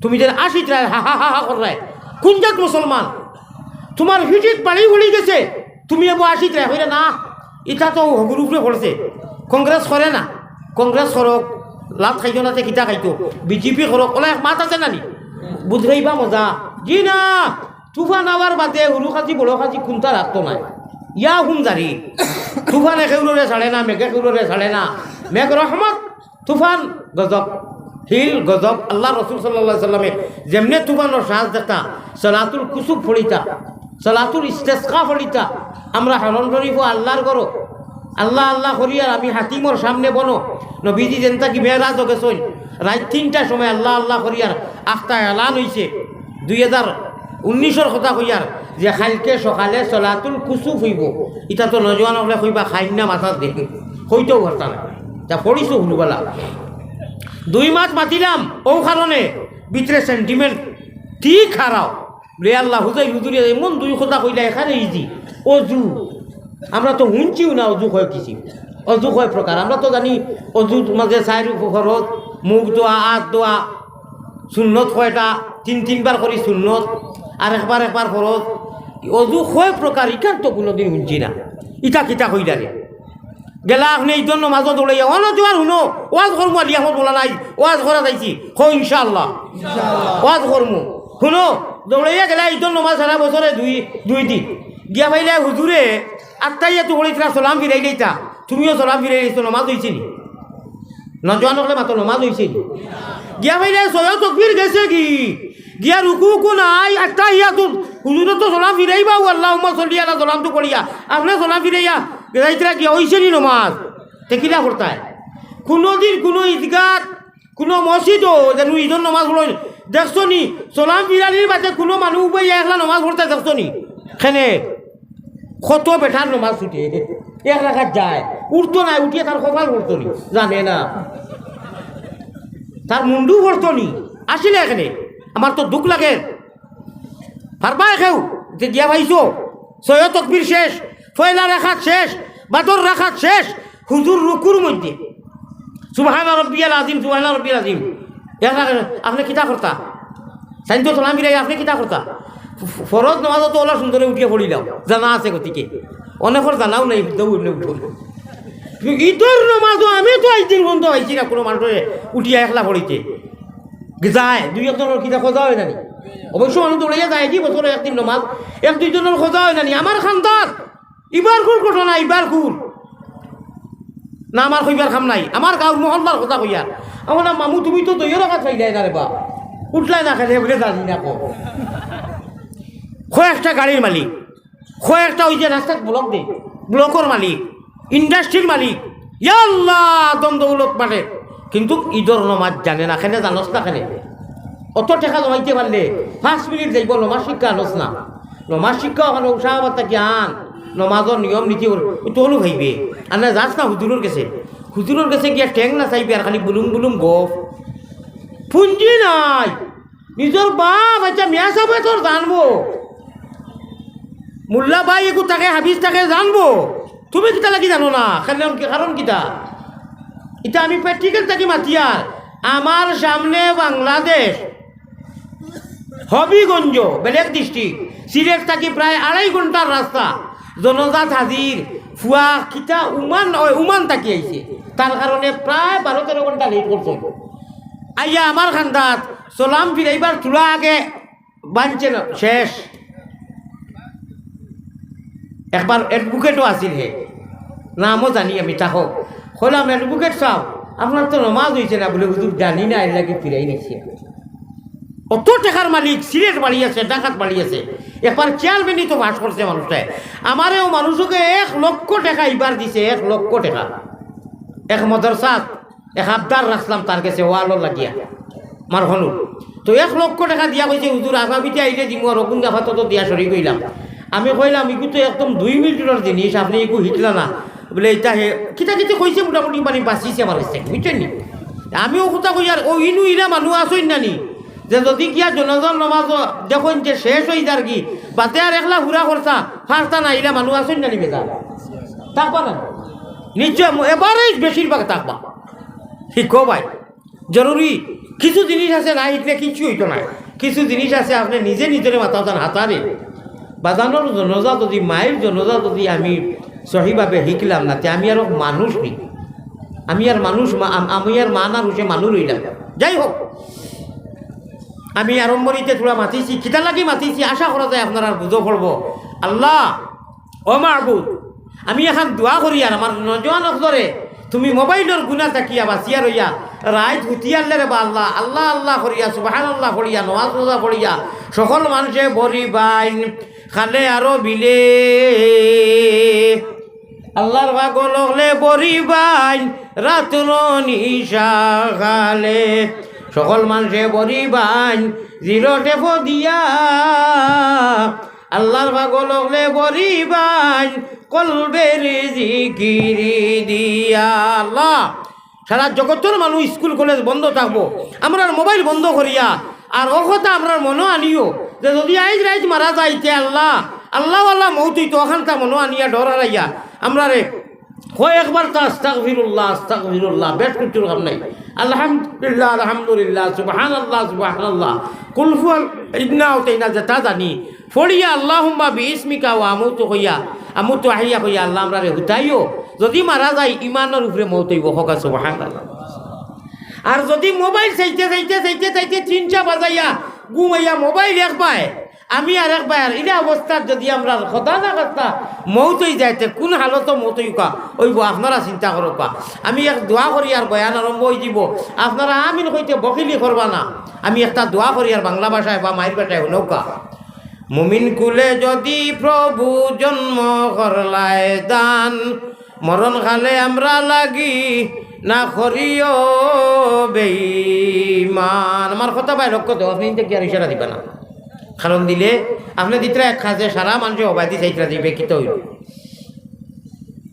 তুমি যেন আশিত রায় হা হা হা হা কররায়। কুন জাত মুসলমান? তুমার ফিঠিত বাড়ি উড়ি গেছে, তুমি এবো আশিত রায় কইরা না, ইটা তো হগুর উপরে পড়ছে। কংগ্রেস করে না, কংগ্রেস করউক, লাত খাইতো না তে কিতা খাইতো, বিজেপি করউক, অলা এক মাত আছে না নি? বুঝরায় বা মজা। জি না, তুফান আওয়ার বাদে হুরু খাজি, বড় খাজি কুনটা রাখতো নায়। ইয়া হুম জারি। তুফানে কেউররে ছাড়ে না, মেঘে কেউররে ছাড়ে না। মেঘ রহমত, তুফান গজব, হিল গজব। আল্লার রসুল সাল্লাল্লাহু আলাইহি ওয়াসাল্লামে যেমনে তুফানর সাজ দেখতা, সলাতুল কুসুফ পড়িতা, সলাতুল ইস্তেসকা পড়িতা। আমরা হরম শরীফো আল্লার ঘরো আল্লা আল্লা করিয়ার আমি হাতিমর সামনে বনো। নবীজি যেন থাকি মেরাজো গেছইন, রাইত তিনটার সময় আল্লা আল্লা করিয়ার আখতা এলান অইছে। দুই হাজার উনিশর কথা কইয়ার যে কাইলকে সকালে সলাতুল কুসুফ অইবো। ইটা তো নজওয়ান অকলে কইবা খাইন না মাথাত দেখি, কইতেও পারতা না। তা পড়িছো হুরুবালা। দুই মাত মাতিলাম, অউ কারণে ভিতরে sentiment ঠিক হারাও। রে আল্লা, হুজাই হুজুরে এমন দুই কথা কইলা, এখানে ইজি। অজু, আমরা তো হুনছিও না অজু কয় কিসিম। অজু কয় প্রকার, আমরা তো জানি অজুর মাঝে চাইর ফরজ, মুখ ধোয়া, আত ধোয়া, সুন্নত কয়টা, তিন তিনবার করি সুন্নত, আর একবার একবার ফরজ। অজু কয় প্রকার, ইখান তো কুনুদিন হুনছি না। ইটা কিতা কইলা রে? গেলা আপনে ইদর নমাজো দৌড়াইয়া, অনো জোয়ার হুনো, ওয়াজ করমু, আলী আহমদ মৌলানা আইজ ওয়াজ করাত আইছি, কও ইনশাআল্লাহ। ইনশাআল্লাহ। ওয়াজ করমু। হুনো, দৌড়াইয়া গেলা ইদর নমাজ সারা বছরে দুই, দুই দিন। গিয়া পাইলা হুজুরে আত্তাহিয়াতু পড়িতরা, সালাম ফিরাই দিতা, তুমিও সালাম ফিরাই দিছো, নমাজ অইছে নি? নজওয়ান অকলে মাতো, নমাজ অইছে নি? গিয়া পাইলা ছয় তকবির গেছে গি, গিয়া রুকু উকু নাই, আত্তাহিয়াতু, হুজুরে তো সালাম ফিরাইবা, আল্লাহুম্মা সাল্লি আলা সালাম তো পড়িয়া, আপনে সালাম ফিরাইয়া যাইতরা গিয়া, অইছে নি নমাজ? তে কিলা করতায়? কুনুদিন কুনু ইদগাত, কুনু মসজিদো যেন ইদর নমাজ পড়ইন, দেখছো নি? সালাম ফিরানির বাদে কুনু মানুষ উবাইয়া একলা নমাজ পড়তা দেখছো নি? কেনে? কত বেটার নমাজ ছুটে, এক রাকাত যায়, উঠতো নায়, উঠিয়া তার কপাল পড়তো নি, জানে না, তার মুন্ডু পড়তো নি। আসিলা কেনে? আমার তো দুখ লাগে। পারবায় কেউ যে গিয়া পাইছো, ছয় তকবির শেষ, পয়লা রাকাত শেষ, বাদর রাকাত শেষ, হুজুর রুকুর মধ্যে, "সুবহানা রব্বিয়াল আযীম, সুবহানা রব্বিয়াল আযীম।" এর আগে আপনে কিতা করতা? চাইন তো সালাম ফিরাই, আপনে কিতা করতা? ফ-, ফরজ নমাজো তো অলা সুন্দরে উঠিয়া পড়িলাও, জানা আছে গতিকে। অনেকর জানাও নাই, হুদ্দাও এমনে উঠুন। কিন্তু ইদর নমাজো আমি তো আইজ দিন পর্যন্ত পাইছি না কুনু মানুষরে উঠিয়া একলা পড়িতে। যায়, দুই একজনর কিতা খোঁজা অয় না নি? অবশ্য মানুষ দৌড়াইয়া যায় কি বছরে একদিন নমাজ, এক দুইজনর খোঁজা অয় না নি? আমার খান্দাত ইবার কুর ঘটনা, ইবার কুর। না, আমার কইবার কাম নাই, আমার গাঁওর মহল্লার কথা কইয়ার। আমার না, "মামু, তুমি তো দুইও রাকাত পাইলায় না রে বা, উঠলায় না কেনে?" বুলে, "জানি না কো।" কয়েকটা গাড়ির মালিক, কয়েকটা ওই যে রাস্তাত ব্লক দেয়, ব্লকর মালিক, ইন্ডাস্ট্রির মালিক, ইয়া আল্লাহ, ধন দৌলত মারে, কিন্তু ইদর নমাজ জানে না, কেনে জানোস না কেনে? অত টেকা জমাইতে পারলে পাঁচ মিনিট যাইব, নমাজ শিক্ষা আনোস না। নমাজ শিক্ষা ওখানে উৎসাহ থাকি আন, নমাজর নিয়ম নীতি ওর, ও তো অনু ভাইবে। আর না যাস না হুজুরর গেছে, হুজুরর গেছে গিয়া ঠেং না চাইবে আর খালি বুলুম বুলুম গপ। পুঞ্জি নাই, নিজর বাপ আচ্ছা মিয়া সাহেব তোর জানবো, মোল্লা ভাই একু থাকে, হাফিজ থাকে জানবো। তুমি কিতা লাগি জানো না? কারণ কি, কারণ কিতা? ইটা আমি practical থাকি মাতিয়ার। আমার সামনে বাংলাদেশ, হবিগঞ্জ, বেলেগ district, সিলেট থাকি প্রায় আড়াই ঘন্টার রাস্তা। জনজাত হাজির, ফুয়া কিতা উমান, ওই উমান থাকি আইছে, তার কারণে প্রায় বারো তেরো ঘন্টা late করছে। আইয়া আমার খান্দাত সালাম ফিরাইবার থুড়া আগে বানছে না, শেষ। একবার advocate-ও আছিল হে, নামও জানি আমি, তাহো। কইলাম, "Advocate সাব, আপনার তো নমাজ অইছে না।" বলে, "হুজুর, জানি না, এর লাগি ফিরাই নিছি।" অত টেকার মালিক, সিলেট বাড়ি আছে, ঢাকাত বাড়ি আছে, একবার চেয়ারম্যানই তো পাস করছে মানুষটায়। আমারে ও মানুষকে এক লক্ষ টেকা ইবার দিছে, এক লক্ষ টেকা। এক মাদ্রাসাত এক আবদার রাখলাম তার গেছে, ওয়ালর লাগিয়া, মার হনু। তো এক লক্ষ টেকা দিয়া কইছে, "হুজুর, আগামীতে আইলে দিমু, আর অগুন গাফাত তো দিয়া সরি কইলাম।" আমি কইলাম, "ইগু তো একদম দুই মিনিটর জিনিস, আপনি ইগু হিটলা না।" বলে, "ইটা হে।" কিতা কিতি কইছে, মোটামুটি মানে বাঁচিছে আমার গেছে, বুঝছেন নি? আমিও কথা কই, আর ও ইনু ইলা মানুষ আছইন না নি, যে যদি গিয়া জনাজার নমাজ দেখইন যে শেষ অই যার কি, বাদে আর একলা হুরা খরচা, ফারতা না, ইলা মানুষ আছইন না নি বেজার? থাকবা না? নিশ্চয়, average বেশিরভাগ থাকবা। শিখো ভাই, জরুরি কিছু জিনিস আছে, না শিখলে কিচ্ছু অইতো না। কিছু জিনিস আছে, আপনি নিজে নিজরে মাথা উঠান হাতারে। বাজানোর জনজা যদি, মায়ের জনজা যদি আমি সহিভাবে শিখলাম না, তে আমি আর মানুষ নি। আমি আর মানুষ, মা-, আম-, আমি আর মা না রুষে মানুষ রইলাম। যাই হোক, আমি আরম্ভণিতে থুড়া মাতিছি, কিতা লাগি মাতিছি, আশা করা যায় আপনারা বুঝো পড়বো। আল্লাহ, ও মাবুদ, আমি এখন দোয়া করি আর আমার নজওয়ান অকলরে তুমি মোবাইলর গুনা থাকিয়া বাঁচিয়া রইয়া রাইত হুতিয়ারলে রে বা আল্লাহ, আল্লাহ আল্লাহ করিয়া, সুবহানাল্লাহ পড়িয়া, নমাজ রোজা পড়িয়া, সকল মানুষে বড়ি বাইন খালে আরো বিলে। আল্লাহর পাগল অকলে বড়ি বাইন রাতর নিশা খালে। সকল মানুষে বড়ি বাইন জিরো টেপো দিয়া। আল্লাহর পাগল অকলে বড়ি বাইন কলবের জিকিরি দিয়া। আল্লাহ, সারা জগতর মানুষ স্কুল কলেজ বন্ধ থাকবো, আমরার মোবাইল বন্ধ করিয়া, আর ও কথা আমরার মনো আনিও যে যদি আইজ রাইত মারা যাইতে আল্লাহ, আল্লাহ আল্লাহ মৌত অইতো, অখানতা মনো আনিয়া ডর হারাইয়া আমরারে কয় একবার তা আস্তাগফিরুল্লাহ, আস্তাগফিরুল্লাহ, বেশ কিচ্ছুর কাম নাই। আলহামদুলিল্লাহ, আলহামদুলিল্লাহ, সুবহানাল্লাহ, সুবহানাল্লাহ, কুলহু আল-, ইন্না আতাইনা যেটা জানি, ফড়িয়া আল্লাহুম্মা বিইসমিকা ওয়া আমুতু কইয়া, আমুতু আহিয়া কইয়া, আল্লাহ আমরারে হুতাইও, যদি মারা যাই ইমানর উপরে মৌত অইবো, কউক্কা সুবহানাল্লাহ। আর যদি মোবাইল চাইতে, চাইতে, চাইতে, চাইতে তিনটা বাজাইয়া ঘুমাইয়া মোবাইল এক বায়, আমি আর এক বায়, আর ইলা অবস্থাত যদি আমরার খোদা না খাস্তা মৌত অই যায়, তে কুন হালতো মৌত অইবো, আপনারা চিন্তা করউক্কা। আমি এক দোয়া করি আর বয়ান আরম্ভ অই যিবো, আপনারা আমিন কইতে বখিলি করবা না। আমি একটা দোয়া করি আর বাংলা ভাষায় বা মাইর ভাষায় হুনউক্কা। মুমিন কুলে যদি প্রভু জন্ম করলায় দান, মরণ কালে আমরা লাগি না করিও বেইমান। আমার কথা ভাই লক্ষ্য দেও, আপনে ইনতে কি আর ইশারা দিবা না? কারণ দিলে আপনে দিতরা এক কাজে সারা মানুষে হবাই দি চাইতরা দিবে, কিতা অইল?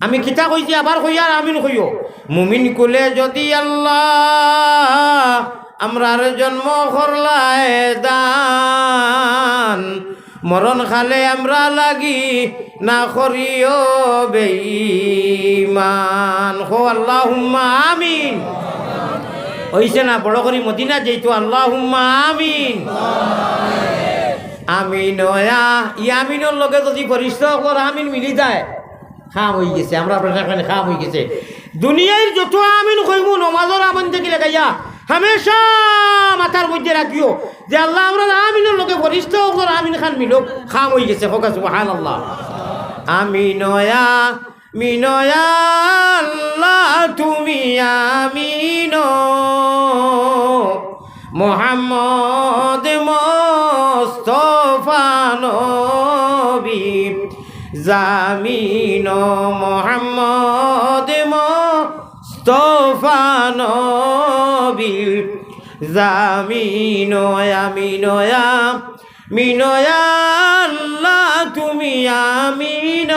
আমি কিতা কইছি, আবার কইয়ার আমিন কইও। মুমিন কুলে যদি আল্লাহ আমরার জন্ম করলায় দান, মরণ কালে আমরা লাগি না করিও বেইমান। কও আল্লাহুম্মা আমিন। অইছে না? বড় করি মদিনা যাইতো, আল্লাহুম্মা আমিন। আমিন অয়া, ই আমিনর লগে যদি ফিরিস্তা অকলর আমিন মিলি যায়, কাম অই গেছে, আমরা প্রশাসনে কাম অই গেছে। দুনিয়ার যত আমিন কইমু, নমাজর আমিন থাকি লাগাইয়া, হামেশা মাথার মধ্যে রাখিও যে আল্লাহ আমরার আমিনর লগে ফিরিস্তা অকলর আমিন খান মিলউক, কাম অই গেছে। কউক্কা সুবহানাল্লাহ। আমিন অয়া, আমিন অয়া আল্লাহ তুমি আমিন। মোহাম্মদ মোস্তফা নবী জামিন, মোহাম্মদ মোস্তফা নবী জামিন, আমিন অয়া, আমিন অয়া আল্লাহ তুমি আমিন।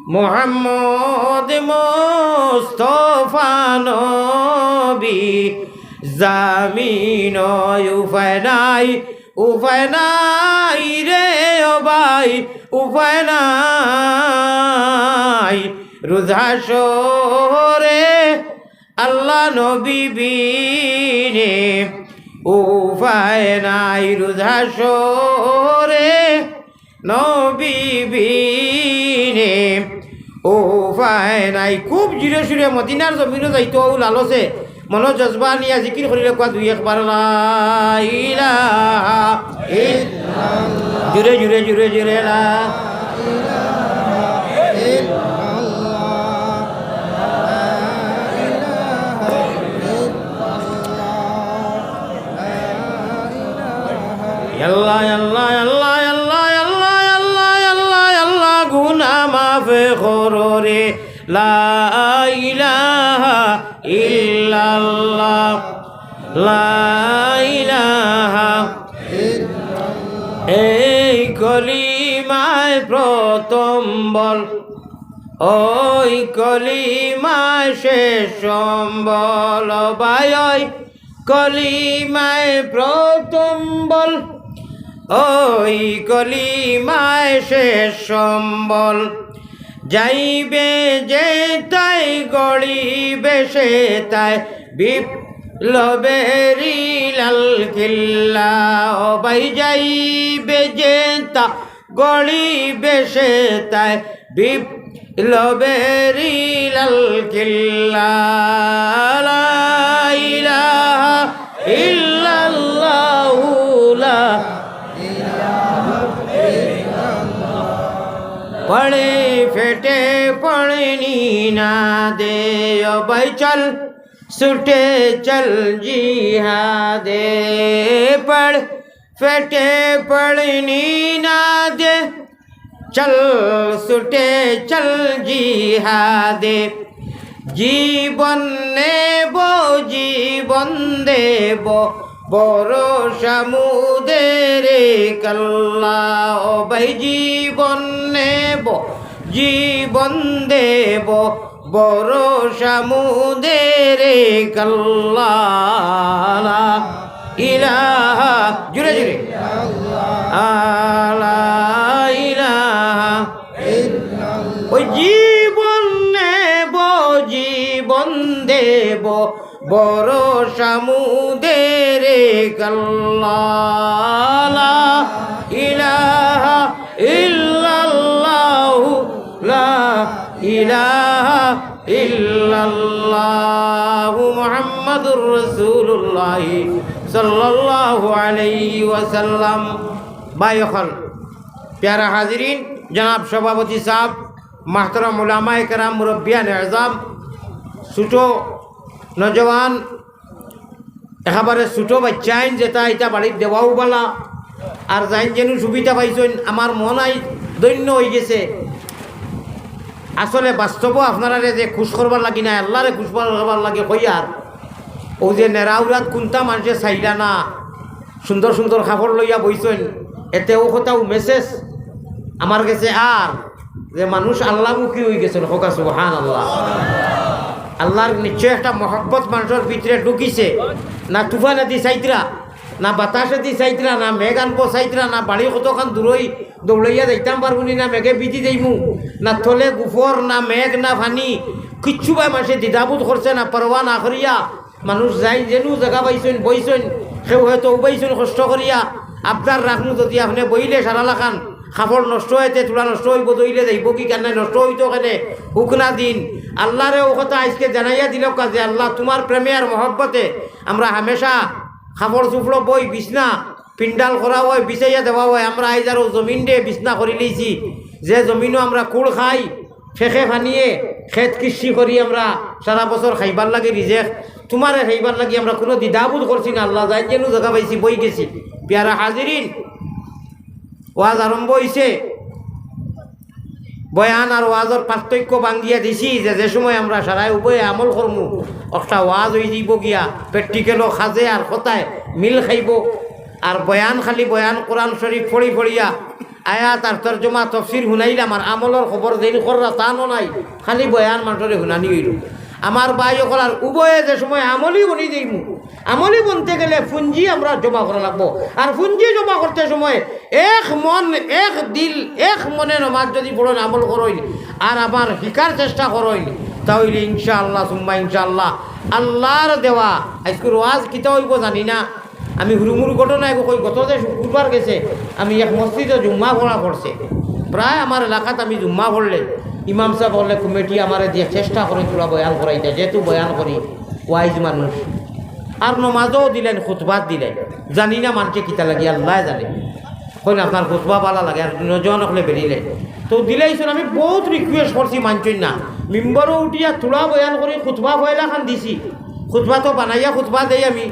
মোহাম্মদ মোস্তফা নবী জামিন, উপায় নাই, উপায় নাই রে। ভাই, উপায় নাই রোজ হাশরে, আল্লাহ নবী বিনে উপায় নাই রোজ হাশরে, নবী বিনে উপায় নাই। খুব জোরে সুরে মদিনার জমিনো যাইতো অউ লালচে, মনো জজবা নিয়া জিকির করিলে কওয়া দুই একবার লা ইলাহা ইল্লাল্লাহ। জোরে, জোরে, জোরে, জোরে লা ইলাহা ইল্লাল্লাহ। আল্লাহ, আল্লাহ, আল্লাহ, গুনা মাফ করো রে। লা ইলাহা ইল্লাল্লাহ, লা ইলাহা। এই কলিমায় প্রথম বল, ওই কলিমায় শেষ সম্বল, ভাই, ওই কলিমায় প্রথম বল, ওই কলিমায় শেষ সম্বল। যাইবে যেতায় গড়িবে সেতায় বিপ্লবেরই লাল কিল্লা। ও ভাই, যাইবে যেতা গড়িবে সেতায় বিপ্লবেরই লাল কিল্লা। লা ইলাহা ইল্লাল্লাহু লা ইলাহা ইল্লাল্লাহ। পড়ে ফেটে পড়ে নি না দে, ও ভাই চল ছুটে চল জিহাদে। পড় ফেটে পড়নি না দে, চল ছুটে চল জিহাদে। জীবন নেব, জীবন দেব, ভরসা মোদের এক আল্লাহ। ও ভাই, জীবন নেব, জীবন দেব, ভরসা মোদের এক আল্লাহ। লা ইলাহা, জোরে জোরে। লা ইলাহা। ওই জীবন নেব, জীবন দেব, ভরসা মোদের এক আল্লাহ। লা ইলাহা ইল্লাল্লাহু, লা ইলাহা ইল্লাল্লাহু মুহাম্মাদুর রাসূলুল্লাহ সাল্লাল্লাহু আলাইহি ওয়াসাল্লাম। ভাই অকল, প্যারা হাজিরিন, জনাব সভাপতি সাহেব, মাহতারাম উলামায়ে কেরাম, মুরব্বিয়ানে আজম, ছোট নওজোয়ান, একেবারে ছোট বাইচ্চাইন যেতা, ইতা বাড়িত দেওয়াও বালা। আর যাইন যেনু সুবিধা পাইছইন, আমার মন আইজ ধন্য অইগেছে। আসলে বাস্তবও আপনারারে যে খুশ করবার লাগি নায়, আল্লারে খুশ করবার লাগি কইয়ার। অউ যে নেড়াউরাত কুন্তা মানষে চাইলা না, সুন্দর সুন্দর কাপড় লইয়া বইছইন, এতে অউ কথাউ message আমার গেছে আর যে মানুষ আল্লামুখী অইগেছইন, কউক্কা সুবহানাল্লাহ। আল্লার নিশ্চয় একটা মহব্বত মানষর ভিতরে ঢুকিছে, না তুফানেদি চাইতরা, না বাতাসেদি চাইতরা, না মেঘ আনবো চাইতরা, না বাড়ি কতখান দূরই দৌড়াইয়া যাইতাম পারমুনি, না মেঘে ভিজি যাইমু, না তলে গুফর, না মেঘ, না পানি, কিচ্ছু বায় মানষে দ্বিধাবোধ করছে না, পরোয়া না করিয়া মানুষ যাইন যেনু জাগা পাইছইন, বইছইন, কেউ হয়তো উবাইছইন কষ্ট করিয়া, আবদার রাখমু যদি আপনে বইলে সারা লাখান, কাপড় নষ্ট অইতে, থুড়া নষ্ট অইবো, ধইলে যাইবো কি কান্নায় নষ্ট অইতো কেনে, হুকনা দিন। আল্লারে অউ কথা আইজকে জানাইয়া দিলাউক্কা যে আল্লাহ তুমার প্রেমে আর মহব্বতে আমরা হামেশা কাপড় চুপড় বই বিছনা পিন্ডাল করা অয়, বিছাইয়া দেওয়া অয়, আমরা আইজ আরো জমিনরে বিছনা করিলাইছি, যে জমিনো আমরা কুড় খাই, ফেকে ফানিয়ে খেত কৃষি করি আমরা সারা বছর খাইবার লাগি রিজেক, তুমারে খাইবার লাগি আমরা কুনু দ্বিধাবোধ করছি না। আল্লাহ যাইন যেনু জাগা পাইছি বই গেছি। পিয়ারা হাজিরিন, ওয়াজ আরম্ভ অইছে। বয়ান আর ওয়াজর পার্থক্য ভাঙ্গিয়া দিছি যে, যে সময় আমরা সারায় উভয়ে আমল করমু, একটা ওয়াজ অইযিবো গিয়া, practical-ও কাজে আর কথায় মিল খাইবো। আর বয়ান খালি বয়ান কোরআন শরীফ পড়ি পড়িয়া আয়াত আর তর্জমা তফসির হুনাইলাম, আর আমলর খবর যেইন কররা তানও নাই, খালি বয়ান মানষরে হুনানি অইলো। আমার ভাই অকল, আর উভয়ে যে সময় আমলি বনি যাইমু, আমলি বনতে গেলে পুঞ্জি আমরা জমা করা লাগবো। আর পুঞ্জি জমা করতে সময় এক মন, এক দিল, এক মনে নমাজ যদি পড়ইন, আমল করইন, আর আমার হিকার চেষ্টা করইন, তা অইলে ইনশাআল্লাহ সুম্মা ইনশাআল্লাহ আল্লার দেওয়া। আইজকুর ওয়াজ কিতা অইবো জানি না, আমি হুরুমুরু ঘটনা এগু কই, গত যে শুক্রবার গেছে আমি এক মসজিদো জুম্মা পড়া পড়ছে। প্রায় আমার এলাকাত আমি জুম্মা পড়লে ইমাম সাব অকলে কমিটি আমারে দিয়া চেষ্টা করইন থুড়া বয়ান করাইতা, যেহেতু বয়ান করি ওয়াইজ মানুষ। আর নমাজও দিলাইন, খুতবাত দিলাইন, জানি না মানষে কিতা লাগি, আল্লায় জানে। কইন আপনার খুতবা ভালা লাগে, আর নওজোয়ান অকলে বেরিলে তো দিলাইছইন। আমি বউত request করছি, মানছইন না। মিম্বরো উঠিয়া থুড়া বয়ান করি খুতবা পয়লা খান দিছি। খুতবা তো বানাইয়া খুতবা দেই আমি,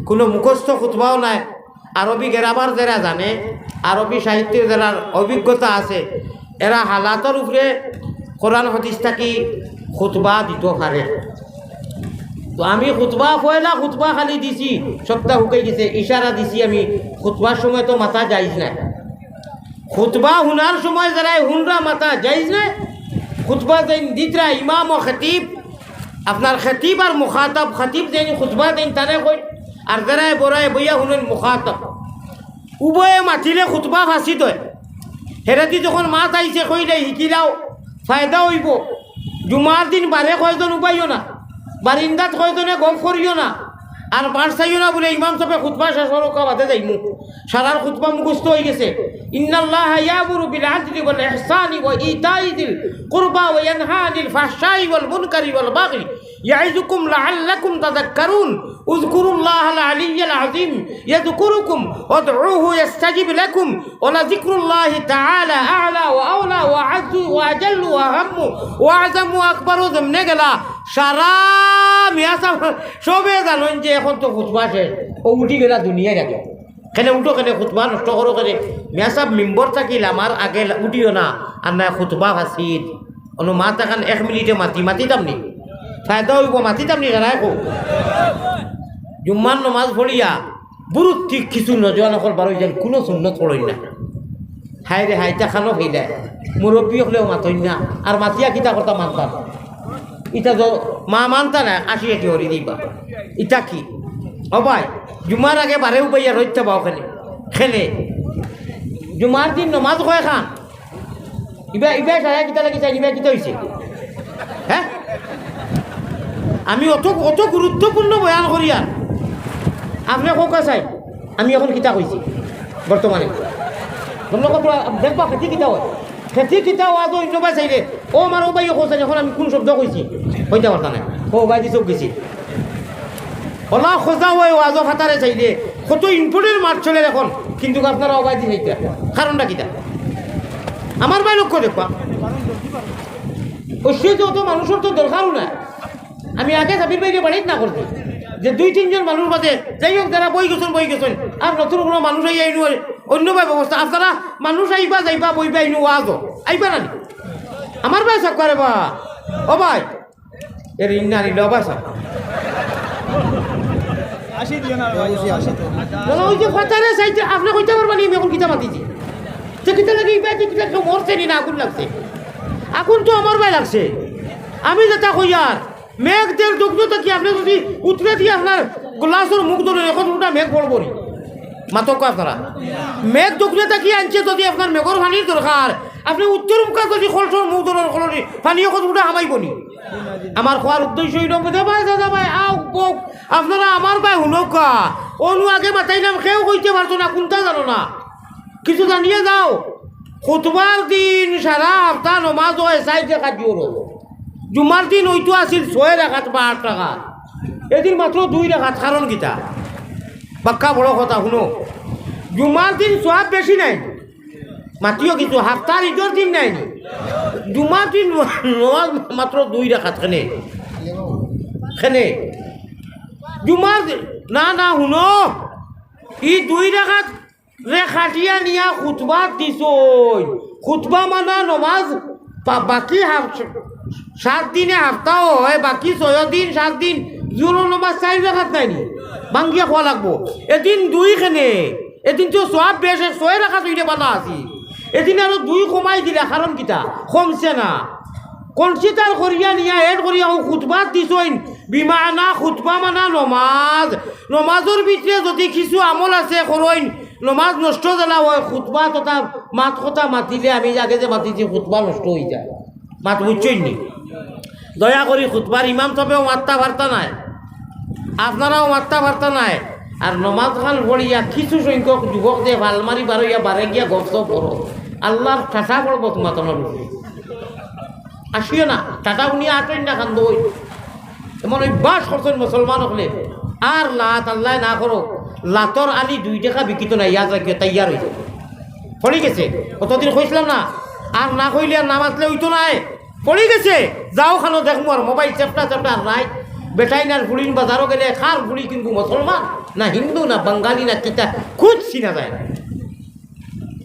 কুনু মুখস্থ খুতবাও নায়। আরবি grammar যেরা জানে, আরবি সাহিত্যর যেরার অভিজ্ঞতা আছে, এরা হালাতর উপরে কোরআন হাদিস থাকি খুতবা দিতো পারে। তো আমি খুতবা, পয়লা খুতবা খালি দিছি, সবতা হুকাই গেছে, ইশারা দিছি আমি, খুতবার সময় তো মাতা জাইজ নায়। খুতবা হুনার সময় যেরায় হুনরা মাতা জাইজ নায়। খুতবা যেইন দিতরা ইমাম ও খতিব, আপনার খতিব আর মুখাতাব, খতিব যেইন খুতবা দেইন তারে কইন, আর যেরায় বওয়ায় বইয়া হুনইন মুখাতাব। উভয়ে মাতিলে খুতবা ফাসিদ অয়। হেরেদি যখন মাত আইছে কইলে হিকিলাও, ফায়দা অইবো। জুমার দিন বারে কয়জন উবাইও না, বারিন্দাত কয়জনে গফ করিও না, আর বার চাইও না বুলে ইমাম সাবে খুতবা শেষ অওয়ার বাদে যাইমু। সারার খুতবা মুখস্থ অইগেছে। ইন্নাল্লাহা ইয়ামুরু বিল আদলি ওয়াল ইহসানি ওয়া ইতাই যিল কুরবা ওয়া ইয়ানহা আনিল ফাহশাই ওয়াল মুনকারি ওয়াল বাগয়ি ইয়াইযুকুম লাআল্লাকুম তাযাক্কারুন। উযকুরুল্লাহাল আলিয়্যাল আযীম ইয়াযকুরুকুম ওয়াদউহু ইয়াস্তাজিব লাকুম ওয়ালাযিকরুল্লাহি তাআলা আ'লা ওয়া আওলা ওয়া আ'আজ্জু ওয়া আজাল্লু ওয়া আহাম্মু ওয়া আ'যামু ওয়া আকবারু। যেমনে গেলা সারা মিয়া সাব সবে জানইন যে এখন তো খুতবা শেষ, অউ উঠি গেলা দুনিয়ার আগে। কেনে উঠো কেনে, খুতবা নষ্ট করো কেনে? মিয়া সাব মিম্বর থাকি লামার আগে উঠিও না, আর নায় খুতবা ফাসিদ। অনো মাত এখান এক মিনিটে মাতি, মাতিতাম নি? ফায়দা অইবো, মাতিতাম নি? জানাই কও। জুম্মার নমাজ পড়িয়া বুরুত্তি কিছু নওজোয়ান অকল বারইযাইন, কুনু সুন্নত পড়ইন না। হায়রে হায়, ইতা খানো ফাইলায়। মুরব্বি অকলেও মাতইন না, আর মাতিয়া কিতা করতা মাতবা? ইতা তো মা মানতা না, আশি আশি হরি দিবা। ইতা কি? ও ভাই, জুমার আগে বারে উবাইয়া রইতা বা অখানে। কেনে? জুমার দিন নমাজ কয়খান? ইবা, ইবা সারা কিতা লাগি চাই, ইবা কিতা অইছে? হে? আমি অত, অত গুরুত্বপূর্ণ বয়ান করিয়ার। আপনে কউক্কা চাই, আমি এখন কিতা কইছি বর্তমানে? তোমরা কত দেখবা খেতি কিতা অয়? খেতি কিতা অয়, আগে অইন্য ভাই চাইলে, ও আমার ও ভাই, ও চাইলে, এখন আমি কুন শব্দ কইছি? কইতা পারতা নায়। ও ভাই, দিছক গেছি। অলা খোঁজা অয়, ও আজও ফাতারে চাইলে, কত ইনপুটের মাঠ চলের এখন, কিন্তু আপনারা ও ভাই দি চাইতা। কারণটা কিতা? আমার ভাই লক্ষ্য দেখবা। অবশ্যই তো অত মানুষর তো দরকারও না। আমি আগে সাবির ভাইরে বাড়িত না করছি, যে দুই তিনজন মানুষ বাদে, যাই হোক, যারা বই গেছইন, বই গেছইন, আর নতুন কুনু মানুষ আইয়া ইনো অইন্য ভাই ব্যবস্থা, আপনারা মানুষ আইবা, যাইবা, বইবা, ইনো ওয়াজও আইবা না নি? আমার ভাই সব করে বা, ও ভাই, এর ইন্না নিল, ও ভাই সব। আশি দিও না রে ভাই, আশি দিও না। না, না, ওই যে ফাতারে চাইতে, আপনে কইতা পারবা নি, আমি এখন কিতা মাতিছি? যে কিতা লাগি, ইবা যে কিতা কেউ মরছে নি না, আগুন লাগছে? আগুন তো আমার ভাই লাগছে। আমি যেটা কইয়ার, মেঘ দের দক্ষিণ থাকি আপনে যদি উতরে দিয়া আপনার গ্লাসর মুখ ধরইন, এখন উল্টা মেঘ পড়বো নি। মাতক আপনারা। মেঘ দক্ষিণ থাকি আনছে, যদি আপনার মেঘর পানির দরকার, আপনে উত্তর মুখা যদি কলসর মুখ ধরইন, কলসর পানি এখন উল্টা হামাইবো নি। আমার কওয়ার উদ্দেশ্য অইল, বুঝা ভাই, দাদা ভাই, আও, বউক, আপনারা আমার ভাই হুনউক্কা। অনু আগে মাতাইলাম, কেউ কইতে পারতো না, কুনটা জানো না। কিছু জানিয়া যাও, খুতবার দিন সারা হাপ্তা নমাজ অয় চাইর রাকাত জোহরর। জুমার দিন অইতো আছিল ছয় রাকাত বা আট রাকাত, এদিন মাত্র দুই রাকাত। কারণ কিতা? বাক্কা বড় কথা হুনো, জুমার দিন সওয়াব বেশি নায়, মাতিও কিছু, হাপ্তার ইদর দিন নায় নি, জুমার দিন নমাজ মাত্র দুই রাকাত। কেনে? কেনে? জুমার দিন, না, না, হুনো, ই দুই রাকাত রে কাটিয়া নিয়া খুতবা দিছইন। খুতবা মানা নমাজ বা-, বাকি হাফ-, সাত দিনে হাপ্তা অয়, বাকি ছয় দিন, সাত দিন, জোহরর নমাজ চাইর রাকাত নায় নি? ভাঙ্গিয়া কওয়া লাগবো। এদিন দুই কেনে? এদিন তো সওয়াব বেশ, ছয় রাকাত অইলে ভালা আছিল। এদিন আরো দুই কমাই দিলা, কারণ কিতা? কমছে না। কনসিডার করিয়া নিয়া এড করিয়া অউ খুতবাত দিছইন, বিমানা খুতবা মানা নমাজ। নমাজর ভিতরে যুদি কিছু আমল আছে করইন, নমাজ নষ্ট যেলা অয়, খুতবা তথা মাত কথা মাতিলে আমি আগে যে মাতিছি খুতবা নষ্ট অইযায়। মাত বুঝছইন নি? দয়া করি খুতবার ইমাম সাবেও মাততা পারতা নায়, আপনারাও মাততা পারতা নায়। আর নমাজ খান পড়িয়া কিছু সংখ্যক যুবক যে ফালমারি বারইয়া বারে গিয়া গফসফ করো, আল্লার ঠাসা পড়বো তুমার তুমার উপরে। আসিও না, টাটা উনি আটইন না খান্দো অই। এমন অভ্যাস করছইন মুসলমান অকলে। আর লাত, আল্লায় না করো, লাতর আলি দুই টেকা বিকিতো নায়, ইয়াদ রাখিও, তৈয়ার অইছে। পড়ি গেছে, অতদিন কইছলাম না, আর না কইলে আর না মাতলে অইতো নায়। পড়ি গেছে, যাও খানো দেখমু আর মোবাইল চেপটা চেপটা আর নাই। বেটাইন আর ফুড়িন বাজারো গেলে কার ফুড়ি কিনবো, মুসলমান না হিন্দু না বাঙালি না কিতা, খুঁজ চিনা যায় না।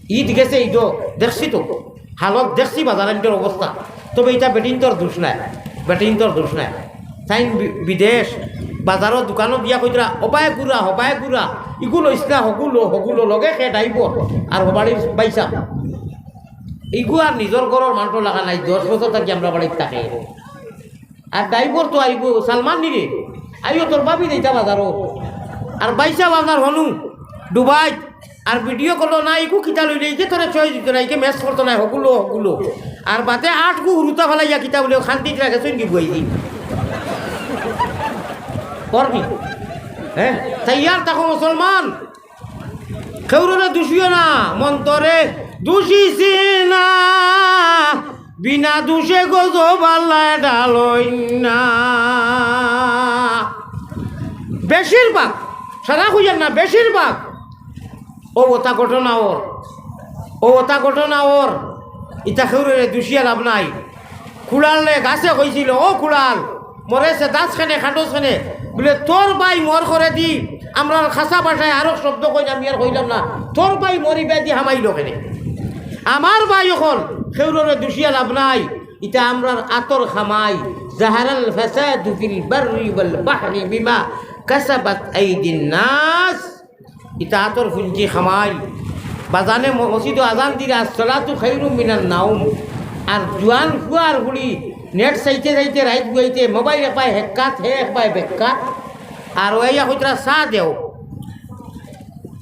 ইদ গেছে, ইদো দেখছি তো, হালত দেখছি বাজারর অবস্থা। তবে ইতা বেটিন্তর দোষ নায়, বেটিন্তর দোষ নায়। তাইন বি-, বিদেশ, বাজারো দোকানো দিয়া কইতরা, "অবায় গুড়া, হবায় গুড়া, ইগু লইস না, হগু লো, হগু লো, লগে খে ড্রাইভার, আর হবাড়ির বাইসাব।" ইগু আর নিজর ঘরর মানষর লাগা নায়, দশ বছর থাকি আমরার বাড়িত থাকে। আর ড্রাইভার তো আইবো, সালমান নি রে, আইও তোর ভাবি যাইতা বাজারো। আর বাইসাব আপনার হনু, ডুবাই, আর ভিডিও করলো না, ইগু কিতা লইলে, ইকে তোরে চয়েস দিত না, ইকে ম্যাচ করতো না, হগু লো, হগু লো। আর বাদে আটগু হুরুতা ফালাইয়া কিতা বলে, খান্তিত রাখে, চুইন কি বুয়াই দি। করবি? হ্যাঁ? তৈয়ার থাকো মুসলমান। কেউররে দুষিও না, মন্তরে দুষিছি না, বিনা দুষে গজব আল্লায় ডালইন না। বেশিরভাগ, সারা কইয়ার না, বেশিরভাগ, ও ওতা ঘটনা ওর, ও ওতা ঘটনা ওর, ইতা কেউররে দুষিয়া লাভ নাই। কুড়ালে গাছে কইছিল, "ও কুড়াল, মরে সে দাস খানে, খাটো খানে।" বলে, "তোর ভাই মর করে দি।" আমরার খাসা ভাষায় আরো শব্দ কই, আমি আর কইলাম না। "তোর ভাই মরিবে দি হামাইল কেনে?" আমার ভাই অকল, কেউররে দুষিয়া লাভ নাই। ইতা আমরার আতর খামাই। জাহারাল ফাসাদু ফিল বাররি ওয়াল বাহরি বিমা কাসাবাত আইদিন নাস। ইতা আতর ফুঞ্জি খামাইল। বাজানে ম-, মসজিদো আজান দিরা, "আসসালাতু খাইরুম মিনান নাউম।" আর জুয়ান ফুয়ার ফুড়ি নেট চাইতে চাইতে রাইত গুয়াইতে, মোবাইল একবায় হেক্কাত, হে একবায় বেক্কাত। আর ওইয়া কইতরা, "চা দেও।"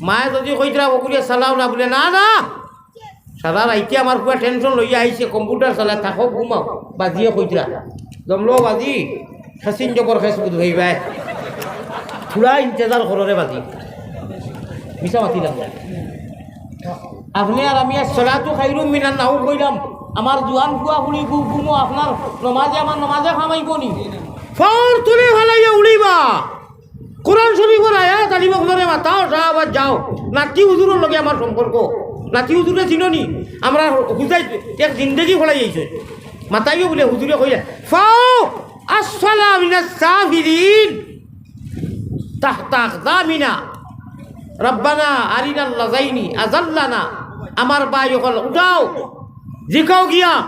মায়ে যদি কইতরা, "ওগুলিয়ে চালাও না," বলে, "না, না।" সারা রাইতে আমার পুয়া টেনশন লইয়া আইছে, কম্পিউটার চালায়, "থাকো, ঘুমাও।" বাজিয়ে কইতরা, "জমলো বাজি, খেসিন জবর খেস বুধ ভাই ভাই।" থুড়া ইন্তেজার করো রে বাজি। মিছা মাতি লাগলো। আপনে আর আমি আসসালাতু খাইরুম মিনান নাউম কইলাম, আমার জুয়ান পুয়া ফুড়ি ঘু-, ঘুমো, আপনার নমাজে আমার নমাজে খামাইবো নি? ফর তুলে ফালাইয়া উড়িবা। কোরআন শরীফর আয়াত আলিম অকলরে মাতাও, শাহবাজ যাও। নাতি হুজুরর লগে আমার সম্পর্ক। নাতি হুজুররে চিনো নি? আমরা হুজাই এক জিন্দেগি ফলাই আইছে। মাতাইও বলে হুজুরে কইলে, "ফাও আসফালা মিনাস সাফিলিন, তাহতা আকদামিনা, রাব্বানা আরিনাল লাযাইনি আযাল্লানা।" আমার ভাই অকল উঠাও, জিকাও গিয়া,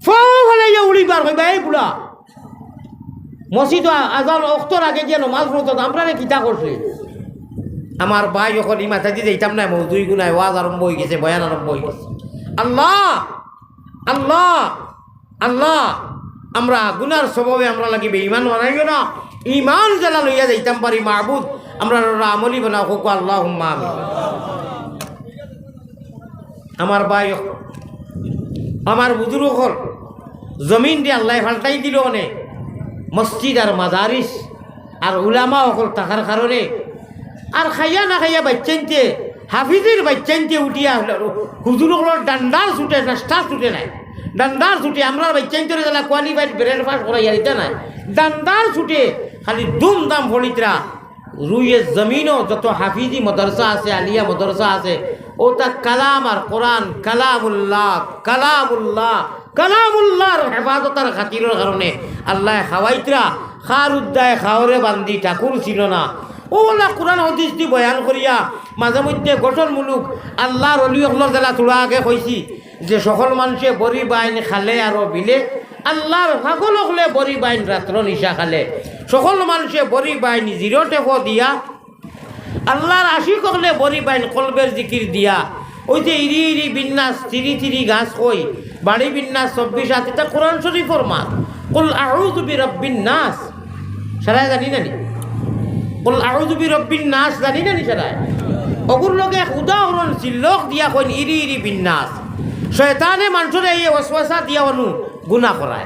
ফাও ফালাইয়া উড়িবার কইবা, "এই বুড়া, মসজিদ আজান অক্তর আগে গিয়া নমাজ পড়তো, আমরারে কিতা করছে?" আমার ভাই অকল ই মাথাদি যাইতাম না, মৌজুই গুনায় ওয়াজ আরম্ভ অই গেছে, বয়ান আরম্ভ অই গেছে। আল্লাহ, আল্লাহ, আল্লাহ, আমরা গুনার স্বভাবে আমরা লাগি বেঈমান বানাইও না। ইমান যেলা লইয়া যাইতাম পারি মাবুদ, আমরারে আমলি বানাও, কউক্কা আল্লাহুম্মা আমিন। আমার ভাই অকল, আমার বুজুর্গ অকল, জমিনরে আল্লায় পাল্টাই দিলো অনে, মসজিদ আর মাদারিস আর উলামা অকল থাকার কারণে। আর খাইয়া না খাইয়া বাইচ্চাইন্তে, হাফিজির বাইচ্চাইন্তে উঠিয়া হুজুর অকলর ডান্ডার ছুটে, নাস্তা ছুটে নায়, ডান্ডার ছুটে। আমরার বাইচ্চাইন্তরে যেলা qualified breakfast করাইয়া দিতা নায়, ডান্ডার ছুটে, খালি দুমদাম ফড়িতরা। রুয়ে জমিনো যত হাফিজি মাদ্রাসা আছে, আলিয়া মাদ্রাসা আছে, অতা কালাম আর কোরআন, কালামুল্লাহ, কালামুল্লাহ, কালামুল্লাহর হেফাজতর খাতিরর কারণে আল্লায় খাওয়াইতরা। খার উদ্দায় খাওরে বান্দি ঠাকুর ছিল না। অউ আল্লাহ কোরআন হাদিস দি বয়ান করিয়া মাঝে মধ্যে গঠনমূলক আল্লাহর অলি অকলর যেলা থুড়া আগে কইছি, যে সকল মানষে বড়ি বাইন খালে আরো বিলে, আল্লাহর পাগল অকলে বড়ি বাইন রাত্র নিশা খালে। সকল মানষে বড়ি বাইন জিরো টেকো দিয়া, আল্লাহর আশিক অকলে বড়ি বাইন কলবের জিকির দিয়া। অউ যে ইরি ইরি বিন্যাস, তিরি তিরি গাছ কই, বাড়ি বিন্যাস চব্বিশ আত, ইটা কোরআন শরীফর মাত। কুল আউযু বিরাব্বিন নাস, সারায় জানি না নি? কুল আউযু বিরাব্বিন নাস জানি না নি সারায়? অগুর লগে এক উদাহরণ সিল্লক দিয়া কইন, ইরি ইরি বিন্নাস। শয়তানে মানষরে এই ওয়াসওয়াসা দিয়া অনু গুনা করায়।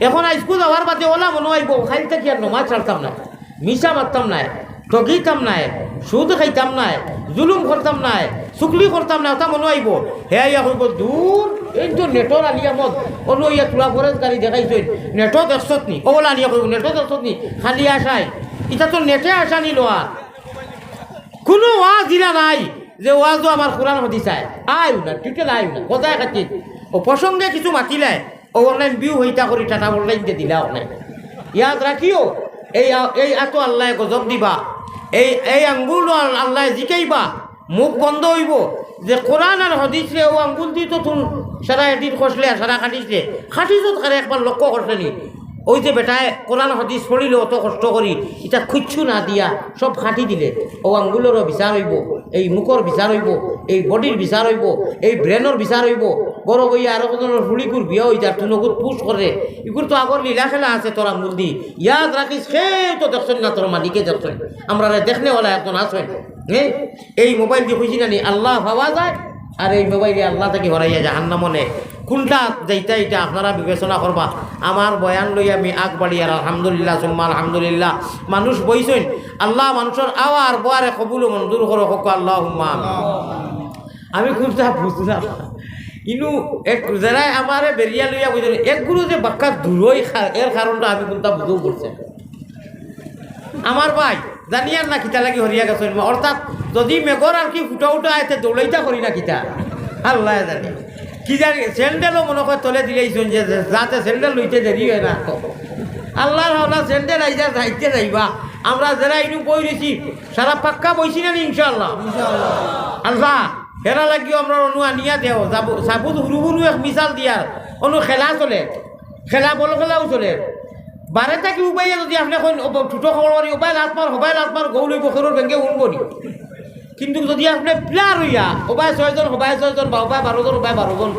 এখন আইজকু যাওয়ার বাদে অলা মনো আইবো, কাইল থাকি আর নমাজ ছাড়তাম না, মিছা মারতাম নায়, ঠগিতাম নায়, সুদ খাইতাম নায়, জুলুম করতাম নায়, চুগলি করতাম নায়, অতা মনো আইবো। হে আইয়া কইবো, "দূর, এইন তো নেটর আলিয়ামত, অনু ইয়া তুলা ফরেজ গাড়ি দেখাইছইন, নেটো দেখছত নি?" অলা আনিয়া কইবো, "নেটো দেখছত নি? খালি আশায়, ইটা তো নেটে আশা নিল আর।" কুনু ওয়াজ ইলা নাই যে ওয়াজো আমার কোরআন হাদিস আয়, আয়ও না, টিউটোরিয়াল আয়ও না, কথায় কাটিয়ে ও প্রসঙ্গে কিছু মাতিলায়, ও online view হইতা করি টাটা online কে দিলা online। ইয়াদ রাখিও, এই আ-, এই আতো আল্লায় গজব দিবা, এই, এই আঙ্গুল আল-, আল্লায় জিকাইবা, মুখ বন্ধ অইবো। যে কোরআন আর হাদিসরে ও আঙ্গুল দি তো তুন সারা edit করছলে আর সারা কাটিছলে, কাটিছত কারে একবার লক্ষ্য করছলে নি? ওই যে বেটায় কোরআন হাদিস পড়িল অত কষ্ট করি, ইটা খুঁজছু না দিয়া সব কাটি দিলে, ও আঙ্গুলরও বিচার অইবো, এই মুখর বিচার অইবো, এই bodyর বিচার অইবো, এই brainর বিচার অইবো। বড় বইয়া আরো কতজনর ফুড়িকুর বিয়া অইযার, তুনগুত push করে, ইগুর তো আগর লীলা খেলা আছে তোর আঙ্গুল দি। ইয়াদ রাখিস, কেউ তো দেখছইন না, তোর মালিকে দেখছইন, আমরারে দেখনেওয়ালা একজন আছইন। হ্যাঁ, এই মোবাইল দি খুঁজি না নি আল্লাহ পাওয়া যায়, আর এই মোবাইলে আল্লাহ থাকি হরাইয়া জাহান্নামো নে। কুনটা যাইতা ইটা আপনারা বিবেচনা করবা। আমার বয়ান লই আমি আগ বাড়ি আর আলহামদুলিল্লাহ, সুম্মা আলহামদুলিল্লাহ। মানুষ বইছইন, আল্লাহ মানুষর আওয়ার বোয়ারে কবুল ও মঞ্জুর করো, কউক্কা আল্লাহুম্মা আমিন। আমি কুনটা বুঝলাম, ইনু এক যারাই আমারে বেরিয়া লইয়া বুঝলেন, এক গুরু যে বাক্কা দূরই খা-, এর কারণটা আমি কুনটা বুঝেও করছেন। আমার ভাই, জানিয়ার না কিতা লাগি হরিয়া গেছইন মা, অর্থাৎ যদি মেঘর আর কি ফুটা উঠা আইতে দৌড়াইতা করি না কিতা, আল্লাহ জানে। কি জানি, স্যান্ডেলও মনে হয় তলে দিলেইছইন যে, যে যাতে স্যান্ডেল লইতে দেরি হয় না। আল্লাহর হাওলা স্যান্ডেল আইজা যাইতে যাইবা। আমরা যারা ইনু বই রইছি, সারা পাক্কা বইছি না নি ইনশাআল্লাহ? আল্লাহ, হেরা লাগিও আমরা অনু আনিয়া দেও, যাবো, সাবুত হুরু হুরু এক মিসাল দিয়ার, অনু খেলা চলে, খেলা বল খেলাও চলে। বারে থাকি উবাইয়া যদি আপনি কইন, "ও বা-, ঠুটো খবর করি, ওবায় লাত মার, হবায় লাত মার, গৌল অইবো, খেরোর ভেঙ্গে উনবো নি।" কিন্তু যদি আপনি player অইয়া, ওবায় ছয়জন, হবায় ছয়জন, বা ওবায় বারো জন, ওবায় বারো জন,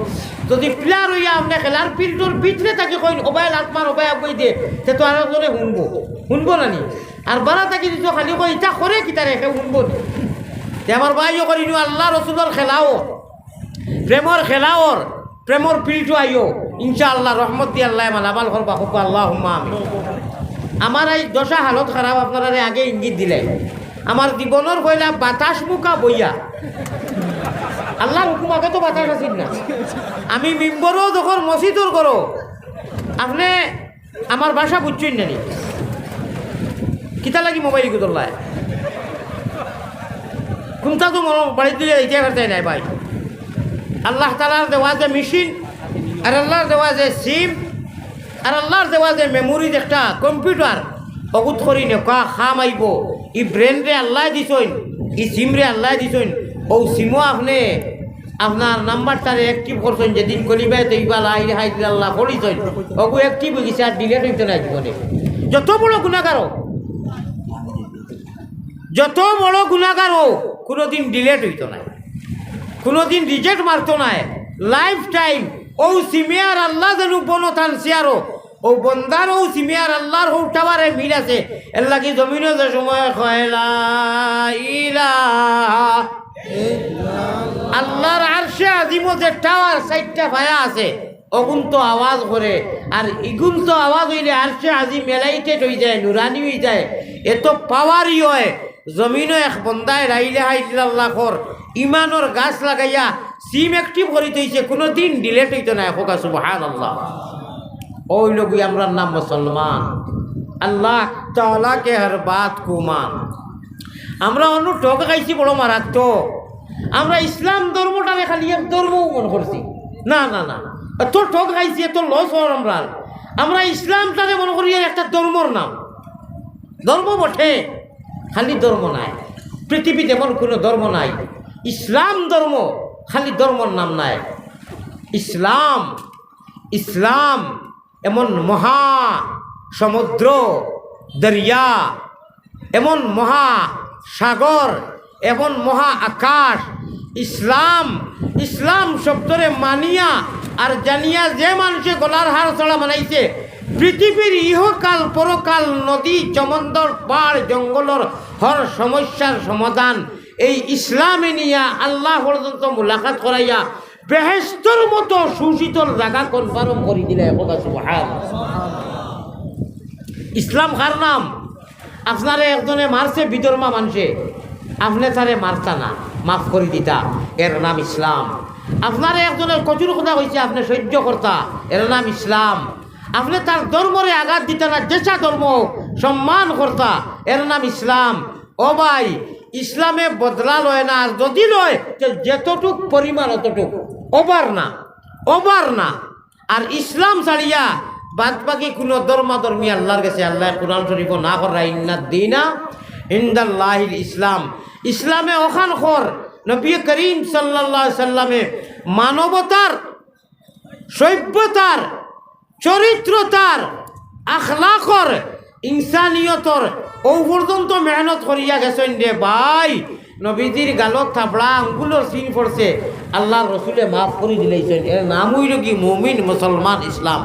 যদি player অইয়া আপনি খেলার ফিল্ডর ভিতরে থাকি কইন, "ওবায় লাত মার, ওবায় আগুয়াই দে", তে তো আরো জনে হুনবো, হুনবো না নি? আর বারা থাকি যদি খালি কই, "ইটা করে কিতা রে?" কেউ হুনবো নি? তে আমার ভাই অকল, ইনু আল্লাহ রসুলর খেলাও, প্রেমর খেলাওর, প্রেমর ফিল্ডো আইও, ইনশাআল্লাহ রহমত দি আল্লাহ মালামাল করবা, কউক্কা আল্লাহুম্মা আমিন। আমার এই দশা হালত খারাপ, আপনারারে আগে ইঙ্গিত দিলাই। আমার জীবনর পয়লা বাতাস মুখা বইয়া, আল্লাহর হুকুম, আগে তো বাতাস আছিল না। আমি মিম্বরও যখন মসজিদর করো, আপনি আমার ভাষা বুঝছইন না নি? কিতা লাগি মোবাইল গুদল্লায়? কুনটা তো মনো বাড়িত দিলে ইতিহাস চাই নাই ভাই। আল্লাহ তাআলার দেওয়া যে মেশিন, আর আল্লাহর দেওয়া যে সিম, আর আল্লাহর দেওয়া যে মেমোরি, একটা কম্পিউটার, অগুত করি নেকা কাম আইবো। ই ব্রেনরে আল্লাহ দিছইন, ই সিমরে আল্লাহ দিছইন, ও সিমও আপনি আপনার নাম্বারটারে অ্যাক্টিভ করছইন, যেদিন কলিমায়ে তৈবা লা ইলাহা ইল্লাল্লাহ পড়িছইন, অগু অ্যাক্টিভ অই গেছে, আর ডিলিট অইতো না জীবনে। যত বড় গুনাগার হোক, যত বড় গুনাগার হোক, কুনুদিন ডিলিট অইতো না, কুনুদিন রিজেক্ট মারতো না। লাইফ টাইম ও সিমে আর আল্লাহ যেন বনো থান শেয়ারো, ও বন্দার ও সিমে আর আল্লাহর হউ টাওয়ারে মিল আছে। এর লাগি জমিনো যে সময় কয় লা ইলাহা, আল্লাহর আরশে আজিমো যে টাওয়ার চাইরটা ফায়া আছে, অগুন তো আওয়াজ করে, আর ইগুন তো আওয়াজ অইলে আরশে আজিম এলাইটেড অই যায়, নুরানি অই যায়, এত পাওয়ারি অয়। জমিনো এক বন্দায় লা ইলাহা ইল্লাল্লাহ কর, ইমানর গাছ লাগাইয়া সিম অ্যাক্টিভ করি থইছে, কুনুদিন ডিলিট অইতো নায়। কউক্কা সুবহানাল্লাহ। অউ লগি আমরার নাম মুসলমান। আল্লাহ তাআলা কে হর বাত কো মান। আমরা অন্য ঠগ খাইছি বড় মারাত্মক। আমরা ইসলাম ধর্মটারে খালি এক ধর্ম মনে করছি। না, না, না। এত ঠগ খাইছি, এত লস অর আমরার। আমরা ইসলামটারে মনে করি একটা ধর্মর নাম। ধর্ম বটে, খালি ধর্ম নায়। পৃথিবীত এমন কুনু ধর্ম নাই। ইসলাম ধর্ম, খালি ধর্মর নাম নায়। ইসলাম, ইসলাম এমন মহা সমুদ্র, দরিয়া, এমন মহা সাগর, এমন মহা আকাশ। ইসলাম, ইসলাম শব্দরে মানিয়া আর জানিয়া যে মানষে গলার হার ছড়া বানাইছে, পৃথিবীর ইহকাল পরকাল, নদী সমুন্দর পাহাড় জঙ্গলর হর সমস্যার সমাধান এই ইসলামে নিয়া আল্লাহ পর্যন্ত মুলাকাত করাইয়া বেহেশতর মতো সুশীতল জাগা কনফার্ম করি দিলা। একবার সুবহান। ইসলাম কার নাম? আপনারে একজনে মারছে বিধর্মা মানষে, আপনে তারে মারতা না, মাফ করি দিতা, এর নাম ইসলাম। আপনারে একজনে কচুর কথা কইছে, আপনে সহ্য করতা, এর নাম ইসলাম। আপনে তার ধর্মরে আঘাত দিতা না, যেসা ধর্ম সম্মান করতা, এর নাম ইসলাম। ও ভাই, ইসলামে বদলা লয় না, আর যদি লয়, তে যেতটুক পরিমাণ অতটুক, ওভার না, ওভার না। আর ইসলাম ছাড়িয়া বাদ বাকি কুনু ধর্মাধর্মী আল্লাহর গেছে, আল্লায় কোরআন শরীফো না কররা, ইন্নাদ দীনা ইনদাল্লাহিল ইসলাম। ইসলামে অখান কর, নবী করিম সাল্লাল্লাহু আলাইহি সাল্লামে মানবতার, সভ্যতার, চরিত্রতার, আখলাকর, ইনসানিয়তর অউ পর্যন্ত মেহনত করিয়া গেছইন রে ভাই। নবীজির গালত থাবড়া আঙ্গুলর চিন পড়ছে, আল্লাহর রসুলে মাফ করি দিলাইছইন। এর নাম অইলো কি? মুমিন, মুসলমান, ইসলাম।